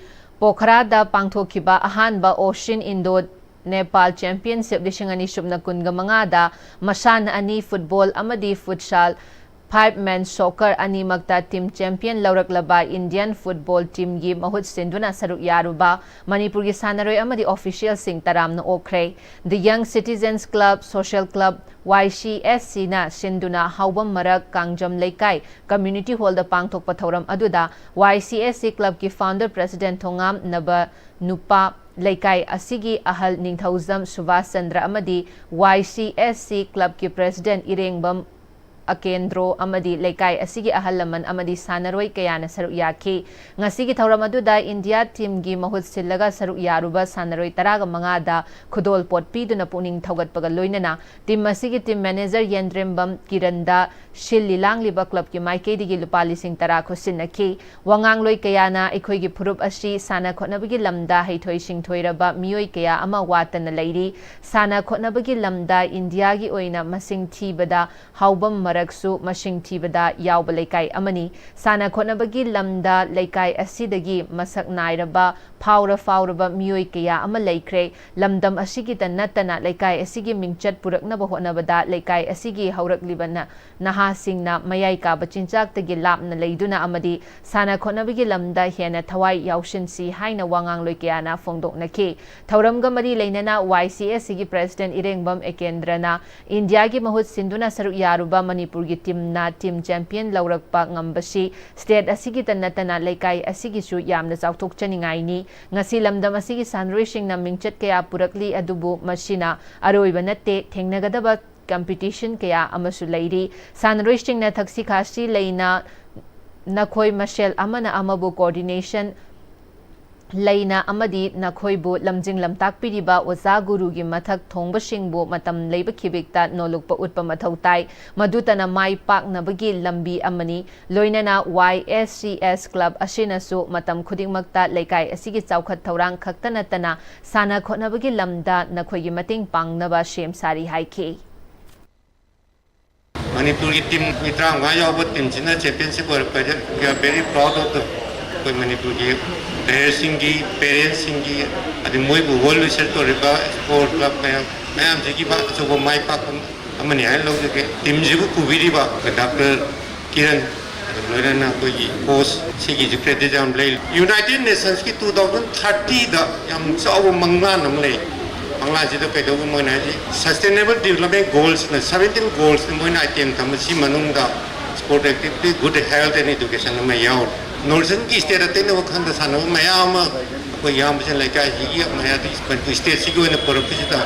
ꯄꯣꯈꯔꯥꯗ ꯄꯥꯡꯊꯣꯛꯈꯤꯕ ꯑꯍꯥꯟꯕ Asian Indo Nepal Championship ꯂꯤꯁꯤꯡ ꯑꯅꯤ ꯁꯨꯞꯅ ꯀꯨꯟꯒ ꯃꯉꯥꯗ ꯃꯁꯥꯟꯅ ꯑꯅꯤ, football ꯑꯃꯗꯤ futsal, five men soccer ꯑꯅꯤꯃꯛꯇ team champion ꯂꯧꯔꯛꯂꯕ Indian football teamꯒꯤ ꯃꯍꯨꯠ ꯁꯤꯟꯗꯨꯅ ꯁꯔꯨꯛ ꯌꯥꯔꯨꯕ ꯃꯅꯤꯄꯨꯔꯒꯤ ꯁꯥꯟꯅꯔꯣꯏ ꯑꯃꯗꯤ officialꯁꯤꯡ ꯇꯔꯥꯝꯅ ꯑꯣꯛꯈ꯭ꯔꯦ꯫ The Young Citizens Club Social Club, Y C S Cꯅ ꯁꯤꯟꯗꯨꯅ ꯍꯥꯎꯕꯝ ꯃꯔꯛ ꯀꯥꯡꯖꯝ ꯂꯩꯀꯥꯏ community hallꯗ ꯄꯥꯡꯊꯣꯛꯄ ꯊꯧꯔꯝ ꯑꯗꯨꯗ Y C S C clubꯀꯤ founder president ꯊꯣꯉꯥꯝ ꯅꯕ ꯅꯨꯄꯥ, ꯂꯩꯀꯥꯏ ꯑꯁꯤꯒꯤ ꯑꯍꯜ ꯅꯤꯡꯊꯧꯖꯝ ꯁꯨꯕꯥꯁ ꯆꯟꯗ꯭ꯔ ꯑꯃꯗꯤ Y C S C clubꯀꯤ president ꯏꯔꯦꯡꯕꯝ ꯑꯀꯦꯟꯗ꯭ꯔꯣ ꯑꯃꯗꯤ ꯂꯩꯀꯥꯏ ꯑꯁꯤꯒꯤ ꯑꯍꯜ ꯂꯃꯟ ꯑꯃꯗꯤ ꯁꯥꯟꯅꯔꯣꯏ ꯀꯌꯥꯅ ꯁꯔꯨꯛ ꯌꯥꯈꯤ꯫ ꯉꯁꯤꯒꯤ ꯊꯧꯔꯝ ꯑꯗꯨꯗ India teamꯒꯤ ꯃꯍꯨꯠ ꯁꯤꯜꯂꯒ ꯁꯔꯨꯛ ꯌꯥꯔꯨꯕ ꯁꯥꯟꯅꯔꯣꯏ ꯇꯔꯥꯒ ꯃꯉꯥꯗ ꯈꯨꯗꯣꯜ ꯄꯣꯠ ꯄꯤꯗꯨꯅ ꯄꯨꯛꯅꯤꯡ ꯊꯧꯒꯠꯄꯒ ꯂꯣꯏꯅꯅ team ꯑꯁꯤꯒꯤ team manager ꯌꯦꯟꯗ꯭ꯔꯦꯝꯕꯝ ꯀꯤꯔꯟꯗ ꯁꯤꯜꯂꯤ ꯂꯥꯡꯂꯤꯕ clubꯀꯤ ꯃꯥꯏꯀꯩꯗꯒꯤ ꯂꯨꯄꯥ ꯂꯤꯁꯤꯡ ꯇꯔꯥ ꯈꯨꯠꯁꯤꯟꯅꯈꯤ꯫ ꯋꯥꯉꯥꯡꯂꯣꯏ ꯀꯌꯥꯅ ꯑꯩꯈꯣꯏꯒꯤ ꯐꯨꯔꯨꯞ ꯑꯁꯤ ꯁꯥꯟꯅ ꯈꯣꯠꯅꯕꯒꯤ ꯂꯝꯗ ꯍꯩꯊꯣꯏ ꯁꯤꯡꯊꯣꯏꯔꯕ ꯃꯤꯑꯣꯏ ꯀꯌꯥ ꯑꯃ ꯋꯥꯠꯇꯅ ꯂꯩꯔꯤ꯫ ꯁꯥꯟꯅ ꯈꯣꯠꯅꯕꯒꯤ ꯂꯝꯗ Indiaꯒꯤ ꯑꯣꯏꯅ ꯃꯁꯤꯡ ꯊꯤꯕꯗ ꯍꯥꯎꯕꯝ ꯃꯔꯛꯁꯨ ꯃꯁꯤꯡ ꯊꯤꯕꯗ ꯌꯥꯎꯕ ꯂꯩꯀꯥꯏ ꯑꯃꯅꯤ꯫ ꯁꯥꯟꯅ ꯈꯣꯠꯅꯕꯒꯤ ꯂꯝꯗ ꯂꯩꯀꯥꯏ ꯑꯁꯤꯗꯒꯤ ꯃꯁꯛ ꯅꯥꯏꯔꯕ ꯐꯥꯎꯔ ꯐꯥꯎꯔꯕ ꯃꯤꯑꯣꯏ ꯀꯌꯥ ꯑꯃ ꯂꯩꯈ꯭ꯔꯦ꯫ ꯂꯝꯗꯝ ꯑꯁꯤꯒꯤꯇ ꯅꯠꯇꯅ ꯂꯩꯀꯥꯏ ꯑꯁꯤꯒꯤ ꯃꯤꯡꯆꯠ ꯄꯨꯔꯛꯅꯕ ꯍꯣꯠꯅꯕꯗ ꯂꯩꯀꯥꯏ ꯑꯁꯤꯒꯤ ꯍꯧꯔꯛꯂꯤꯕ ꯅ-, ꯅꯍꯥꯁꯤꯡꯅ ꯃꯌꯥꯏ ꯀꯥꯕ ꯆꯤꯟꯖꯥꯛꯇꯒꯤ ꯂꯥꯞꯅ ꯂꯩꯗꯨꯅ ꯑꯃꯗꯤ ꯁꯥꯟꯅ ꯈꯣꯠꯅꯕꯒꯤ ꯂꯝꯗ ꯍꯦꯟꯅ ꯊꯋꯥꯏ ꯌꯥꯎꯁꯤꯟꯁꯤ ꯍꯥꯏꯅ ꯋꯥꯉꯥꯡꯂꯣꯏ ꯀꯌꯥꯅ ꯐꯣꯡꯗꯣꯛꯅꯈꯤ꯫ ꯊꯧꯔꯝꯒ ꯃꯔꯤ ꯂꯩꯅꯅ Y C S Cꯒꯤ president ꯏꯔꯦꯡꯕꯝ ꯑꯦꯀꯦꯟꯗ꯭ꯔꯅ Indiaꯒꯤ ꯃꯍꯨꯠ ꯁꯤꯟꯗꯨꯅ ꯁꯔꯨꯛ ꯌꯥꯔꯨꯕ ꯃꯅꯤꯄꯨꯔꯒꯤ teamꯅ team champion ꯂꯧꯔꯛꯄ ꯉꯝꯕꯁꯤ state ꯑꯁꯤꯒꯤꯇ ꯅꯠꯇꯅ ꯂꯩꯀꯥꯏ ꯑꯁꯤꯒꯤꯁꯨ ꯌꯥꯝꯅ ꯆꯥꯎꯊꯣꯛꯆꯅꯤꯡꯉꯥꯏꯅꯤ꯫ ꯉꯁꯤ ꯂꯝꯗꯝ ꯑꯁꯤꯒꯤ ꯁꯥꯟꯅꯔꯣꯏꯁꯤꯡꯅ ꯃꯤꯡꯆꯠ ꯀꯌꯥ ꯄꯨꯔꯛꯂꯤ, ꯑꯗꯨꯕꯨ ꯃꯁꯤꯅ ꯑꯔꯣꯏꯕ ꯅꯠꯇꯦ, ꯊꯦꯡꯅꯒꯗꯕ competition ꯀꯌꯥ ꯑꯃꯁꯨ ꯂꯩꯔꯤ꯫ ꯁꯥꯟꯅꯔꯣꯏꯁꯤꯡꯅ ꯊꯛꯁꯤ ꯈꯥꯁꯤ ꯂꯩꯅ ꯅꯈꯣꯏ ꯃꯁꯦꯜ ꯑꯃꯅ ꯑꯃꯕꯨ coordination ꯂꯩꯅ ꯑꯃꯗꯤ ꯅꯈꯣꯏꯕꯨ ꯂꯝꯖꯤꯡ ꯂꯝꯇꯥꯛꯄꯤꯔꯤꯕ ꯑꯣꯖꯥ ꯒꯨꯔꯨꯒꯤ ꯃꯊꯛ ꯊꯣꯡꯕꯁꯤꯡꯕꯨ ꯃꯇꯝ ꯂꯩꯕ ꯈꯤꯕꯤꯛꯇ ꯅꯣꯂꯨꯛꯄ ꯎꯠꯄ ꯃꯊꯧ ꯇꯥꯏ꯫ ꯃꯗꯨꯇꯅ ꯃꯥꯏ ꯄꯥꯛꯅꯕꯒꯤ ꯂꯝꯕꯤ ꯑꯃꯅꯤ꯫ ꯂꯣꯏꯅꯅ Y S C S club ꯑꯁꯤꯅꯁꯨ ꯃꯇꯝ ꯈꯨꯗꯤꯡꯃꯛꯇ ꯂꯩꯀꯥꯏ ꯑꯁꯤꯒꯤ ꯆꯥꯎꯈꯠ ꯊꯧꯔꯥꯡ ꯈꯛꯇ ꯅꯠꯇꯅ ꯁꯥꯟꯅ ꯈꯣꯠꯅꯕꯒꯤ ꯂꯝꯗ ꯅꯈꯣꯏꯒꯤ ꯃꯇꯦꯡ ꯄꯥꯡꯅꯕ ꯁꯦꯝ ꯁꯥꯔꯤ ꯍꯥꯏꯈꯤ꯫ ꯃꯅꯤꯄꯨꯔꯒꯤ team ꯃꯤ ꯇꯔꯥꯃꯉꯥ ꯌꯥꯎꯕ teamꯁꯤꯅ championship ꯑꯣꯏꯔꯛꯄꯁꯦ we are very proud of the ꯑꯩꯈꯣꯏ ꯃꯅꯤꯄꯨꯔꯒꯤ playerꯁꯤꯡꯒꯤ, parentsꯁꯤꯡꯒꯤ, ꯑꯗꯩ ꯃꯣꯏꯕꯨ ꯍꯣꯜ ꯂꯣꯏꯁꯤꯜ ꯇꯧꯔꯤꯕ sport club ꯃꯌꯥꯝ, ꯃꯌꯥꯝꯁꯤꯒꯤ ꯑꯆꯧꯕ ꯃꯥꯏ ꯄꯥꯛꯄ ꯑꯃꯅꯤ ꯍꯥꯏꯅ ꯂꯧꯖꯒꯦ꯫ ꯇꯤꯝꯁꯤꯕꯨ ꯄꯨꯕꯤꯔꯤꯕ ꯗꯥꯛꯇꯔ ꯀꯤꯔꯟ, ꯑꯗꯨꯒ ꯂꯣꯏꯅꯅ ꯑꯩꯈꯣꯏꯒꯤ ꯀꯣꯆ, ꯁꯤꯒꯤꯁꯨ ꯀ꯭ꯔꯦꯗꯤꯠ ꯌꯥꯝ ꯂꯩ꯫ ꯌꯨꯅꯥꯏꯇꯦꯠ ꯅꯦꯁꯟꯁꯀꯤ ꯇꯨ ꯊꯥꯎꯖꯟ ꯊꯥꯔꯇꯤꯗ ꯌꯥꯝ ꯆꯥꯎꯕ ꯃꯪꯂꯥꯟ ꯑꯃ ꯂꯩ꯫ ꯃꯪꯂꯥꯟꯁꯤꯗ ꯀꯩꯗꯧꯕ ꯃꯣꯏꯅ ꯍꯥꯏꯁꯤ, sustainable development goals, seventeen goals ꯃꯣꯏꯅ ꯑꯥꯏꯇꯦꯝ ꯊꯝꯕꯁꯤ ꯃꯅꯨꯡꯗ sport activity, good health and education ꯑꯃ ꯌꯥꯎꯔꯤ꯫ ꯅꯣꯔꯠ ꯏꯁ꯭ꯇꯔꯟꯒꯤ ꯁ꯭ꯇꯦꯠ ꯑꯇꯩꯅ ꯋꯥꯈꯜꯗ ꯁꯥꯟꯅꯕ ꯃꯌꯥꯝ ꯑꯃ ꯑꯩꯈꯣꯏ ꯏꯌꯥꯝꯕꯁꯤꯡ ꯂꯩꯀꯥꯏꯁꯤꯒꯤ ꯃꯌꯥꯗ ꯃꯅꯤꯄꯨꯔ ꯁ꯭ꯇꯦꯠꯁꯤꯒꯤ ꯑꯣꯏꯅ ꯄꯨꯔꯛꯄꯁꯤꯗ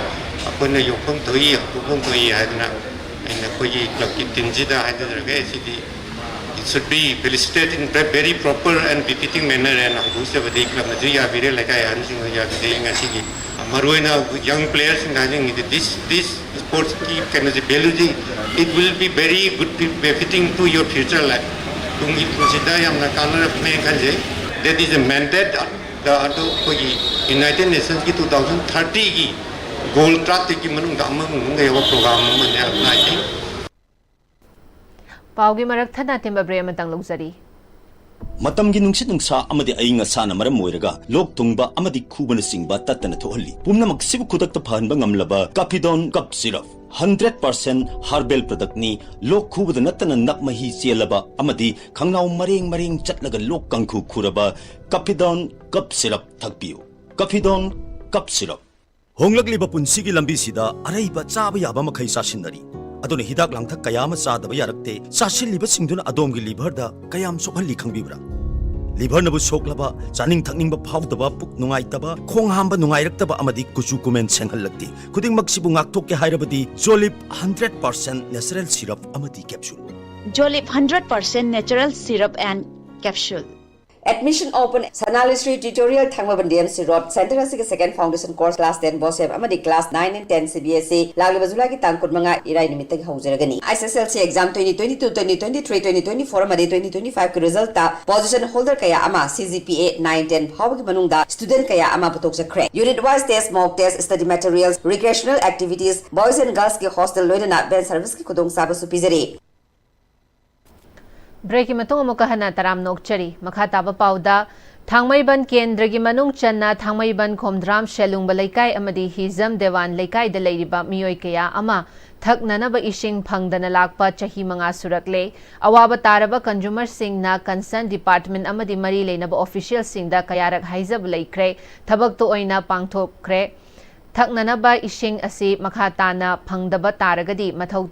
ꯑꯩꯈꯣꯏꯅ ꯌꯣꯛꯐꯝ ꯊꯣꯛꯏ, ꯍꯧꯗꯣꯛꯐꯝ ꯊꯣꯛꯏ ꯍꯥꯏꯗꯅ ꯑꯩꯅ ꯑꯩꯈꯣꯏꯒꯤ ꯀ꯭ꯂꯕꯀꯤ ꯇꯤꯝꯁꯤꯗ ꯍꯥꯏꯖꯖꯔꯒꯦ꯫ ꯁꯤꯗꯤ it should be felicitate in a very proper and befitting manner ꯍꯥꯏꯅ ꯍꯧꯗꯣꯛꯆꯕꯗꯤ ꯀ꯭ꯂꯕꯅꯁꯨ ꯌꯥꯕꯤꯔꯦ, ꯂꯩꯀꯥꯏ ꯑꯍꯟꯁꯤꯡꯅ ꯌꯥꯕꯤꯔꯦ꯫ ꯉꯁꯤꯒꯤ ꯃꯔꯨꯑꯣꯏꯅ ꯌꯪ ꯄ꯭ꯂꯦꯌꯔꯁꯤꯡꯗ ꯍꯥꯏꯖꯅꯤꯡꯉꯤꯗꯤ this this ꯁ꯭ꯄꯣꯔꯠꯁꯀꯤ ꯀꯩꯅꯣꯁꯦ, ꯚꯦꯂꯨꯁꯤ, it will be very good, befitting to your future life. ꯇꯨꯡꯒꯤ ꯄꯨꯟꯁꯤꯗ ꯌꯥꯝꯅ ꯀꯥꯟꯅꯔꯛꯀꯅꯦꯅ ꯈꯟꯖꯩ꯫ That is a mandate꯫ ꯑꯗꯣ ꯑꯩꯈꯣꯏꯒꯤ ꯌꯨꯅꯥꯏꯇꯦꯠ ꯅꯦꯁꯟꯁꯀꯤ ꯇꯨ ꯊꯥꯎꯖꯟ ꯊꯥꯔꯇꯤꯒꯤ ꯒꯣꯜ ꯇꯔꯥꯇꯔꯦꯠꯀꯤ ꯃꯅꯨꯡꯗ ꯑꯃ ꯃꯅꯨꯡꯗ ꯌꯥꯎꯕ ꯄ꯭ꯔꯣꯒ꯭ꯔꯥꯝ ꯑꯃꯅꯦ, I think꯫ ꯄꯥꯎꯒꯤ ꯃꯔꯛ ꯊꯠꯅ ꯑꯇꯦꯟꯕ ꯕ꯭ꯔꯦꯛ ꯑꯃꯇꯪ ꯂꯧꯖꯔꯤ꯫ ꯃꯇꯝꯒꯤ ꯅꯨꯡꯁꯤꯠ ꯅꯨꯡꯁꯥ ꯑꯃꯗꯤ ꯑꯏꯪ ꯑꯁꯥꯅ ꯃꯔꯝ ꯑꯣꯏꯔꯒ ꯂꯣꯛ ꯊꯨꯡꯕ ꯑꯃꯗꯤ ꯈꯨꯕꯅꯆꯤꯡꯕ ꯇꯠꯇꯅ ꯊꯣꯛꯍꯜꯂꯤ꯫ ꯄꯨꯝꯅꯃꯛꯁꯤꯕꯨ ꯈꯨꯗꯛꯇ ꯐꯍꯟꯕ ꯉꯝꯂꯕ ꯀꯥꯐꯤꯗꯣꯟ ꯀꯞ ꯁꯤꯔꯞ, ꯍꯟꯗ꯭ꯔꯦꯠ ꯄꯥꯔꯁꯦꯟ ꯍꯥꯔꯕꯦꯜ ꯄ꯭ꯔꯗꯛꯅꯤ꯫ ꯂꯣꯛ ꯈꯨꯕꯗ ꯅꯠꯇꯅ ꯅꯞ ꯃꯍꯤ ꯆꯦꯜꯂꯕ ꯑꯃꯗꯤ ꯈꯪꯅꯥꯎ ꯃꯔꯦꯡ ꯃꯔꯦꯡ ꯆꯠꯂꯒ ꯂꯣꯛ ꯀꯥꯡꯈꯨ ꯈꯨꯔꯕ ꯀꯥꯐꯤꯗꯣꯟ ꯀꯞ ꯁꯤꯔꯞ ꯊꯛꯄꯤꯌꯨ꯫ ꯀꯥꯐꯤꯗꯣꯟ ꯀꯞ ꯁꯤꯔꯞ꯫ ꯍꯣꯡꯂꯛꯂꯤꯕ ꯄꯨꯟꯁꯤꯒꯤ ꯂꯝꯕꯤꯁꯤꯗ ꯑꯔꯩꯕ ꯆꯥꯕ ꯌꯥꯕ ꯃꯈꯩ ꯆꯥꯁꯤꯟꯅꯔꯤ꯫ ꯑꯗꯨꯅ ꯍꯤꯗꯥꯛ ꯂꯥꯡꯊꯛ ꯀꯌꯥ ꯑꯃ ꯆꯥꯗꯕ ꯌꯥꯔꯛꯇꯦ꯫ ꯆꯥꯁꯤꯜꯂꯤꯕꯁꯤꯡꯗꯨꯅ ꯑꯗꯣꯝꯒꯤ ꯂꯤꯚꯔꯗ ꯀꯌꯥꯝ ꯁꯣꯛꯍꯜꯂꯤ ꯈꯪꯕꯤꯕ꯭ꯔꯥ? ꯂꯤꯚꯔꯅꯕꯨ ꯁꯣꯛꯂꯕ, ꯆꯥꯅꯤꯡ ꯊꯛꯅꯤꯡꯕ ꯐꯥꯎꯗꯕ, ꯄꯨꯛ ꯅꯨꯡꯉꯥꯏꯇꯕ, ꯈꯣꯡ ꯍꯥꯝꯕ ꯅꯨꯡꯉꯥꯏꯔꯛꯇꯕ ꯑꯃꯗꯤ ꯀꯨꯆꯨ ꯀꯨꯃꯦꯟ ꯁꯦꯡꯍꯜꯂꯛꯇꯦ꯫ ꯈꯨꯗꯤꯡꯃꯛꯁꯤꯕꯨ ꯉꯥꯛꯊꯣꯛꯀꯦ ꯍꯥꯏꯔꯕꯗꯤ ꯖꯣꯂꯤꯞ ꯍꯟꯗ꯭ꯔꯦꯠ ꯄꯥꯔꯁꯦꯟ ꯅꯦꯆꯔꯦꯜ ꯁꯤꯔꯞ ꯑꯃꯗꯤ capsule. Jolip hundred percent natural syrup and capsule. Admission open꯫ Sana Leisri tutorial, Thangmeiband D M C road. Centre ꯑꯁꯤꯒꯤ second foundation course, class ten ꯕꯣꯁꯦꯞ ꯑꯃꯗꯤ class nine and ten C B S E. ꯂꯥꯛꯂꯤꯕ ꯖꯨꯂꯥꯏꯒꯤ ꯇꯥꯡ ꯀꯨꯟꯃꯉꯥ, ꯏꯔꯥꯏ ꯅꯨꯃꯤꯠꯇꯒꯤ ꯍꯧꯖꯔꯒꯅꯤ꯫ S S L C exam twenty twenty two, twenty twenty three, twenty twenty four ꯑꯃꯗꯤ ꯇ꯭ꯋꯦꯟꯇꯤ ꯇ꯭ꯋꯦꯟꯇꯤ ꯐꯥꯏꯚꯀꯤ ꯔꯤꯖꯜꯇ ꯄꯣꯖꯤꯁꯟ ꯍꯣꯜꯗꯔ ꯀꯌꯥ ꯑꯃ, C G P A nine ten ꯐꯥꯎꯕꯒꯤ ꯃꯅꯨꯡꯗ ꯁ꯭ꯇꯨꯗꯦꯟꯠ ꯀꯌꯥ ꯑꯃ ꯄꯨꯊꯣꯛꯆꯈ꯭ꯔꯦ꯫ Unit wise test, mock test, study materials, recreational activities, boys and ꯒꯔꯜꯁꯀꯤ ꯍꯣꯁꯇꯦꯜ, ꯂꯣꯏꯅꯅ ꯚꯦꯟ ꯁꯔꯚꯤꯁꯀꯤ ꯈꯨꯗꯣꯡꯆꯥꯕꯁꯨ ꯄꯤꯖꯔꯤ꯫ ꯕ꯭ꯔꯦꯛꯀꯤ ꯃꯇꯨꯡ ꯑꯃꯨꯛꯀ ꯍꯟꯅ ꯇꯔꯥꯝꯅ ꯑꯣꯛꯆꯔꯤ꯫ ꯃꯈꯥ ꯇꯥꯕ ꯄꯥꯎꯗ, ꯊꯥꯡꯃꯩꯕꯟ ꯀꯦꯟꯗ꯭ꯔꯒꯤ ꯃꯅꯨꯡ ꯆꯟꯅ ꯊꯥꯡꯃꯩꯕꯟ ꯈꯣꯝꯗ꯭ꯔꯥꯝ ꯁꯦꯂꯨꯡꯕ ꯂꯩꯀꯥꯏ ꯑꯃꯗꯤ ꯍꯤꯖꯝ ꯗꯦꯋꯥꯟ ꯂꯩꯀꯥꯏꯗ ꯂꯩꯔꯤꯕ ꯃꯤꯑꯣꯏ ꯀꯌꯥ ꯑꯃ ꯊꯛꯅꯅꯕ ꯏꯁꯤꯡ ꯐꯪꯗꯅ ꯂꯥꯛꯄ ꯆꯍꯤ ꯃꯉꯥ ꯁꯨꯔꯛꯂꯦ꯫ ꯑꯋꯥꯕ ꯇꯥꯔꯕ ꯀꯟꯖꯨꯃꯔꯁꯤꯡꯅ ꯀꯟꯁꯔꯟ ꯗꯤꯄꯥꯔꯠꯃꯦꯟ ꯑꯃꯗꯤ ꯃꯔꯤ ꯂꯩꯅꯕ ꯑꯣꯐꯤꯁꯤꯌꯦꯜꯁꯤꯡꯗ ꯀꯌꯥꯔꯛ ꯍꯥꯏꯖꯕ ꯂꯩꯈ꯭ꯔꯦ, ꯊꯕꯛꯇ ꯑꯣꯏꯅ ꯄꯥꯡꯊꯣꯛꯈ꯭ꯔꯦ꯫ ꯊꯛꯅꯅꯕ ꯏꯁꯤꯡ ꯑꯁꯤ ꯃꯈꯥ ꯇꯥꯅ ꯐꯪꯗꯕ ꯇꯥꯔꯒꯗꯤ ꯃꯊꯧ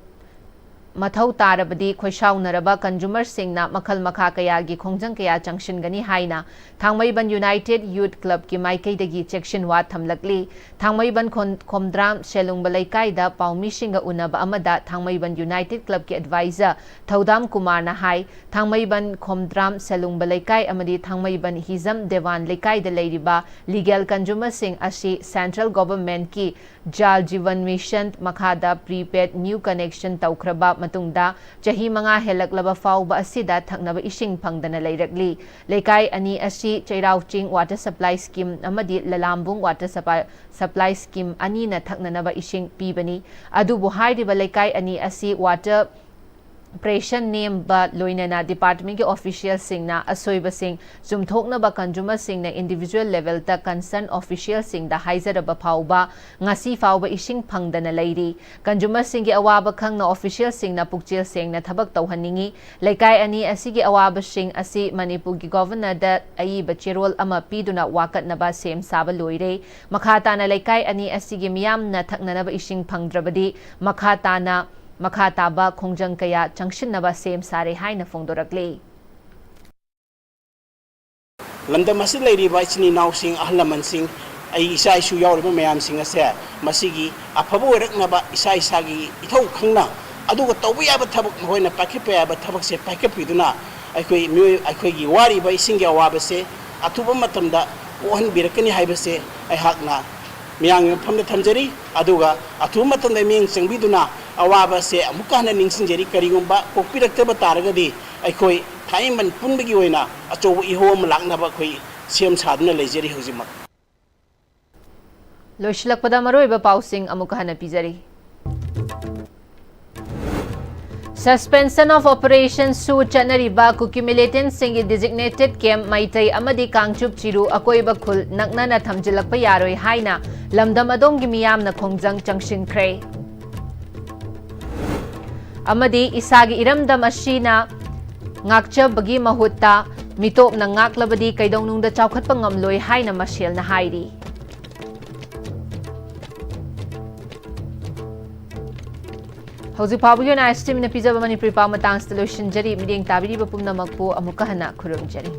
ꯃꯊꯧ ꯇꯥꯔꯕꯗꯤ ꯈꯣꯏꯁꯥꯎꯅꯔꯕ ꯀꯟꯖꯨꯃꯔꯁꯤꯡꯅ ꯃꯈꯜ ꯃꯈꯥ ꯀꯌꯥꯒꯤ ꯈꯣꯡꯖꯪ ꯀꯌꯥ ꯆꯪꯁꯤꯟꯒꯅꯤ ꯍꯥꯏꯅ ꯊꯥꯡꯃꯩꯕꯟ ꯌꯨꯅꯥꯏꯇꯦꯗ ꯌꯨꯊ ꯀ꯭ꯂꯕꯀꯤ ꯃꯥꯏꯀꯩꯗꯒꯤ ꯆꯦꯛꯁꯤꯟꯋꯥ ꯊꯝꯂꯛꯂꯤ꯫ ꯊꯥꯡꯃꯩꯕꯟ ꯈꯣꯟ-, ꯈꯣꯝꯗ꯭ꯔꯥꯝ ꯁꯦꯂꯨꯡꯕ ꯂꯩꯀꯥꯏꯗ ꯄꯥꯎꯃꯤꯁꯤꯡꯒ ꯎꯅꯕ ꯑꯃꯗ ꯊꯥꯡꯃꯩꯕꯟ ꯌꯨꯅꯥꯏꯇꯦꯗ ꯀ꯭ꯂꯕꯀꯤ ꯑꯦꯗꯚꯥꯏꯖꯔ ꯊꯧꯗꯥꯝ ꯀꯨꯃꯥꯔꯅ ꯍꯥꯏ, ꯊꯥꯡꯃꯩꯕꯟ ꯈꯣꯝꯗ꯭ꯔꯥꯝ ꯁꯦꯂꯨꯡꯕ ꯂꯩꯀꯥꯏ ꯑꯃꯗꯤ ꯊꯥꯡꯃꯩꯕꯟ ꯍꯤꯖꯝ ꯗꯦꯋꯥꯟ ꯂꯩꯀꯥꯏꯗ ꯂꯩꯔꯤꯕ ꯂꯤꯒꯦꯜ ꯀꯟꯖꯨꯃꯔꯁꯤꯡ ꯑꯁꯤ ꯁꯦꯟꯇ꯭ꯔꯦꯜ ꯒꯣꯚꯔꯟꯃꯦꯟꯠꯀꯤ ꯖꯥꯜ ꯖꯤꯕꯟ ꯃꯤꯁꯟ ꯃꯈꯥꯗ ꯄ꯭ꯔꯤꯄꯦꯗ ꯅ꯭ꯌꯨ ꯀꯅꯦꯛꯁꯟ ꯇꯧꯈ꯭ꯔꯕ ꯃꯇꯨꯡꯗ ꯆꯍꯤ ꯃꯉꯥ ꯍꯦꯜꯂꯛꯂꯕ ꯐꯥꯎꯕ ꯑꯁꯤꯗ ꯊꯛꯅꯕ ꯏꯁꯤꯡ ꯐꯪꯗꯅ ꯂꯩꯔꯛꯂꯤ꯫ ꯂꯩꯀꯥꯏ ꯑꯅꯤ ꯑꯁꯤ ꯆꯩꯔꯥꯎ ꯆꯤꯡ ꯋꯥꯇꯔ ꯁꯄ꯭ꯂꯥꯏ ꯁ꯭ꯀꯤꯝ ꯑꯃꯗꯤ ꯂꯂꯥꯝꯕꯨꯡ ꯋꯥꯇꯔ ꯁꯄꯥ-, ꯁꯄ꯭ꯂꯥꯏ ꯁ꯭ꯀꯤꯝ ꯑꯅꯤꯅ ꯊꯛꯅꯅꯕ ꯏꯁꯤꯡ ꯄꯤꯕꯅꯤ꯫ ꯑꯗꯨꯕꯨ ꯍꯥꯏꯔꯤꯕ ꯂꯩꯀꯥꯏ ꯑꯅꯤ ꯑꯁꯤ ꯋꯥꯇꯔ ꯄ꯭ꯔꯦꯁꯔ ꯅꯦꯝꯕ ꯂꯣꯏꯅꯅ ꯗꯤꯄꯥꯔꯠꯃꯦꯟꯠꯀꯤ ꯑꯣꯐꯤꯁꯤꯌꯦꯜꯁꯤꯡꯅ ꯑꯁꯣꯏꯕꯁꯤꯡ ꯆꯨꯝꯊꯣꯛꯅꯕ ꯀꯟꯖꯨꯃꯔꯁꯤꯡꯅ ꯏꯟꯗꯤꯚꯤꯖꯨꯋꯦꯜ ꯂꯦꯚꯦꯜꯗ ꯀꯟꯁꯔꯟ ꯑꯣꯐꯤꯁꯤꯌꯦꯜꯁꯤꯡꯗ ꯍꯥꯏꯖꯔꯕ ꯐꯥꯎꯕ ꯉꯁꯤ ꯐꯥꯎꯕ ꯏꯁꯤꯡ ꯐꯪꯗꯅ ꯂꯩꯔꯤ꯫ ꯀꯟꯖꯨꯃꯔꯁꯤꯡꯒꯤ ꯑꯋꯥꯕ ꯈꯪꯅ ꯑꯣꯐꯤꯁꯤꯌꯦꯜꯁꯤꯡꯅ ꯄꯨꯛꯆꯦꯜ ꯁꯦꯡꯅ ꯊꯕꯛ ꯇꯧꯍꯟꯅꯤꯡꯏ꯫ ꯂꯩꯀꯥꯏ ꯑꯅꯤ ꯑꯁꯤꯒꯤ ꯑꯋꯥꯕꯁꯤꯡ ꯑꯁꯤ ꯃꯅꯤꯄꯨꯔꯒꯤ ꯒꯣꯚꯔꯅꯔꯗ ꯑꯏꯕ ꯆꯦꯔꯣꯜ ꯑꯃ ꯄꯤꯗꯨꯅ ꯋꯥꯀꯠꯅꯕ ꯁꯦꯝ ꯁꯥꯕ ꯂꯣꯏꯔꯦ꯫ ꯃꯈꯥ ꯇꯥꯅ ꯂꯩꯀꯥꯏ ꯑꯅꯤ ꯑꯁꯤꯒꯤ ꯃꯤꯌꯥꯝꯅ ꯊꯛꯅꯅꯕ ꯏꯁꯤꯡ ꯐꯪꯗ꯭ꯔꯕꯗꯤ ꯃꯈꯥ ꯇꯥꯅ ꯃꯈꯥ ꯇꯥꯕ ꯈꯣꯡꯖꯪ ꯀꯌꯥ ꯆꯪꯁꯤꯟꯅꯕ ꯁꯦꯝ ꯁꯥꯔꯦ ꯍꯥꯏꯅ ꯐꯣꯡꯗꯣꯔꯛꯂꯤ꯫ ꯂꯝꯗꯝ ꯑꯁꯤꯗ ꯂꯩꯔꯤꯕ ꯏꯆꯤꯟ ꯏꯅꯥꯎꯁꯤꯡ, ꯑꯍꯜ ꯂꯃꯟꯁꯤꯡ, ꯑꯩ ꯏꯆꯥ ꯏꯁꯨ ꯌꯥꯎꯔꯤꯕ ꯃꯌꯥꯝꯁꯤꯡ ꯑꯁꯦ ꯃꯁꯤꯒꯤ ꯑꯐꯕ ꯑꯣꯏꯔꯛꯅꯕ ꯏꯁꯥ ꯏꯁꯥꯒꯤ ꯏꯊꯧ ꯈꯪꯅ ꯑꯗꯨꯒ ꯇꯧꯕ ꯌꯥꯕ ꯊꯕꯛ, ꯃꯈꯣꯏꯅ ꯄꯥꯏꯈꯠꯄ ꯌꯥꯕ ꯊꯕꯛꯁꯦ ꯄꯥꯏꯈꯠꯄꯤꯗꯨꯅ ꯑꯩꯈꯣꯏ ꯃꯤꯑꯣꯏ, ꯑꯩꯈꯣꯏꯒꯤ ꯋꯥꯔꯤꯕ ꯏꯁꯤꯡꯒꯤ ꯑꯋꯥꯕꯁꯦ ꯑꯊꯨꯕ ꯃꯇꯝꯗ ꯀꯣꯛꯍꯟꯕꯤꯔꯛꯀꯅꯤ ꯍꯥꯏꯕꯁꯦ ꯑꯩꯍꯥꯛꯅ ꯃꯤꯌꯥꯝꯒꯤ ꯃꯐꯝꯗ ꯊꯝꯖꯔꯤ꯫ ꯑꯗꯨꯒ ꯑꯊꯨꯕ ꯃꯇꯝꯗ ꯃꯤꯠꯌꯦꯡ ꯆꯪꯕꯤꯗꯨꯅ ꯑꯋꯥꯕ ꯑꯁꯦ ꯑꯃꯨꯛꯀ ꯍꯟꯅ ꯅꯤꯡꯁꯤꯡꯖꯔꯤ꯫ ꯀꯔꯤꯒꯨꯝꯕ ꯀꯣꯛꯄꯤꯔꯛꯇꯕ ꯇꯥꯔꯒꯗꯤ ꯑꯩꯈꯣꯏ ꯊꯥꯏꯃꯟ ꯄꯨꯟꯕꯒꯤ ꯑꯣꯏꯅ ꯑꯆꯧꯕ ꯏꯍꯧ ꯑꯃ ꯂꯥꯛꯅꯕ ꯑꯩꯈꯣꯏ ꯁꯦꯝ ꯁꯥꯗꯨꯅ ꯂꯩꯖꯔꯤ ꯍꯧꯖꯤꯛꯃꯛ꯫ ꯂꯣꯏꯁꯤꯜꯂꯛꯄꯗ ꯃꯔꯨꯑꯣꯏꯕ ꯄꯥꯎꯁꯤꯡ ꯑꯃꯨꯛꯀ ꯍꯟꯅ ꯄꯤꯖꯔꯤ꯫ Suspension of Operations ꯁꯨ ꯆꯠꯅꯔꯤꯕ ꯀꯨꯀꯤ ꯃꯤꯂꯤꯇꯦꯟꯠꯁꯤꯡꯒꯤ designated camp ꯃꯩꯇꯩ ꯑꯃꯗꯤ ꯀꯥꯡꯆꯨꯞ ꯆꯤꯔꯨ ꯑꯀꯣꯏꯕ ꯈꯨꯜ ꯅꯛꯅꯅ ꯊꯝꯖꯤꯜꯂꯛꯄ ꯌꯥꯔꯣꯏ ꯍꯥꯏꯅ ꯂꯝꯗꯝ ꯑꯗꯣꯝꯒꯤ ꯃꯤꯌꯥꯝꯅ ꯈꯣꯡꯖꯪ ꯆꯪꯁꯤꯟꯈ꯭ꯔꯦ꯫ ꯑꯃꯗꯤ ꯏꯁꯥꯒꯤ ꯏꯔꯝꯗꯝ ꯑꯁꯤꯅ ꯉꯥꯛꯆꯕꯒꯤ ꯃꯍꯨꯠꯇ ꯃꯤꯇꯣꯞꯅ ꯉꯥꯛꯂꯕꯗꯤ ꯀꯩꯗꯧꯅꯨꯡꯗ ꯆꯥꯎꯈꯠꯄ ꯉꯝꯂꯣꯏ ꯍꯥꯏꯅ ꯃꯁꯦꯜꯅ ꯍꯥꯏꯔꯤ꯫ ꯍꯧꯖꯤꯛ ꯐꯥꯎꯕꯒꯤ ꯑꯣꯏꯅ ꯑꯥꯏ ꯑꯦꯁ ꯇꯤ ꯚꯤꯅ ꯄꯤꯖꯕ ꯃꯅꯤꯄꯨꯔꯤ ꯄꯥꯎ ꯃꯇꯥꯡꯁꯤꯗ ꯂꯣꯏꯁꯤꯟꯖꯔꯤ꯫ ꯃꯤꯠꯌꯦꯡ ꯇꯥꯕꯤꯔꯤꯕ ꯄꯨꯝꯅꯃꯛꯄꯨ ꯑꯃꯨꯛꯀ ꯍꯟꯅ ꯈꯨꯔꯨꯝꯖꯔꯤ꯫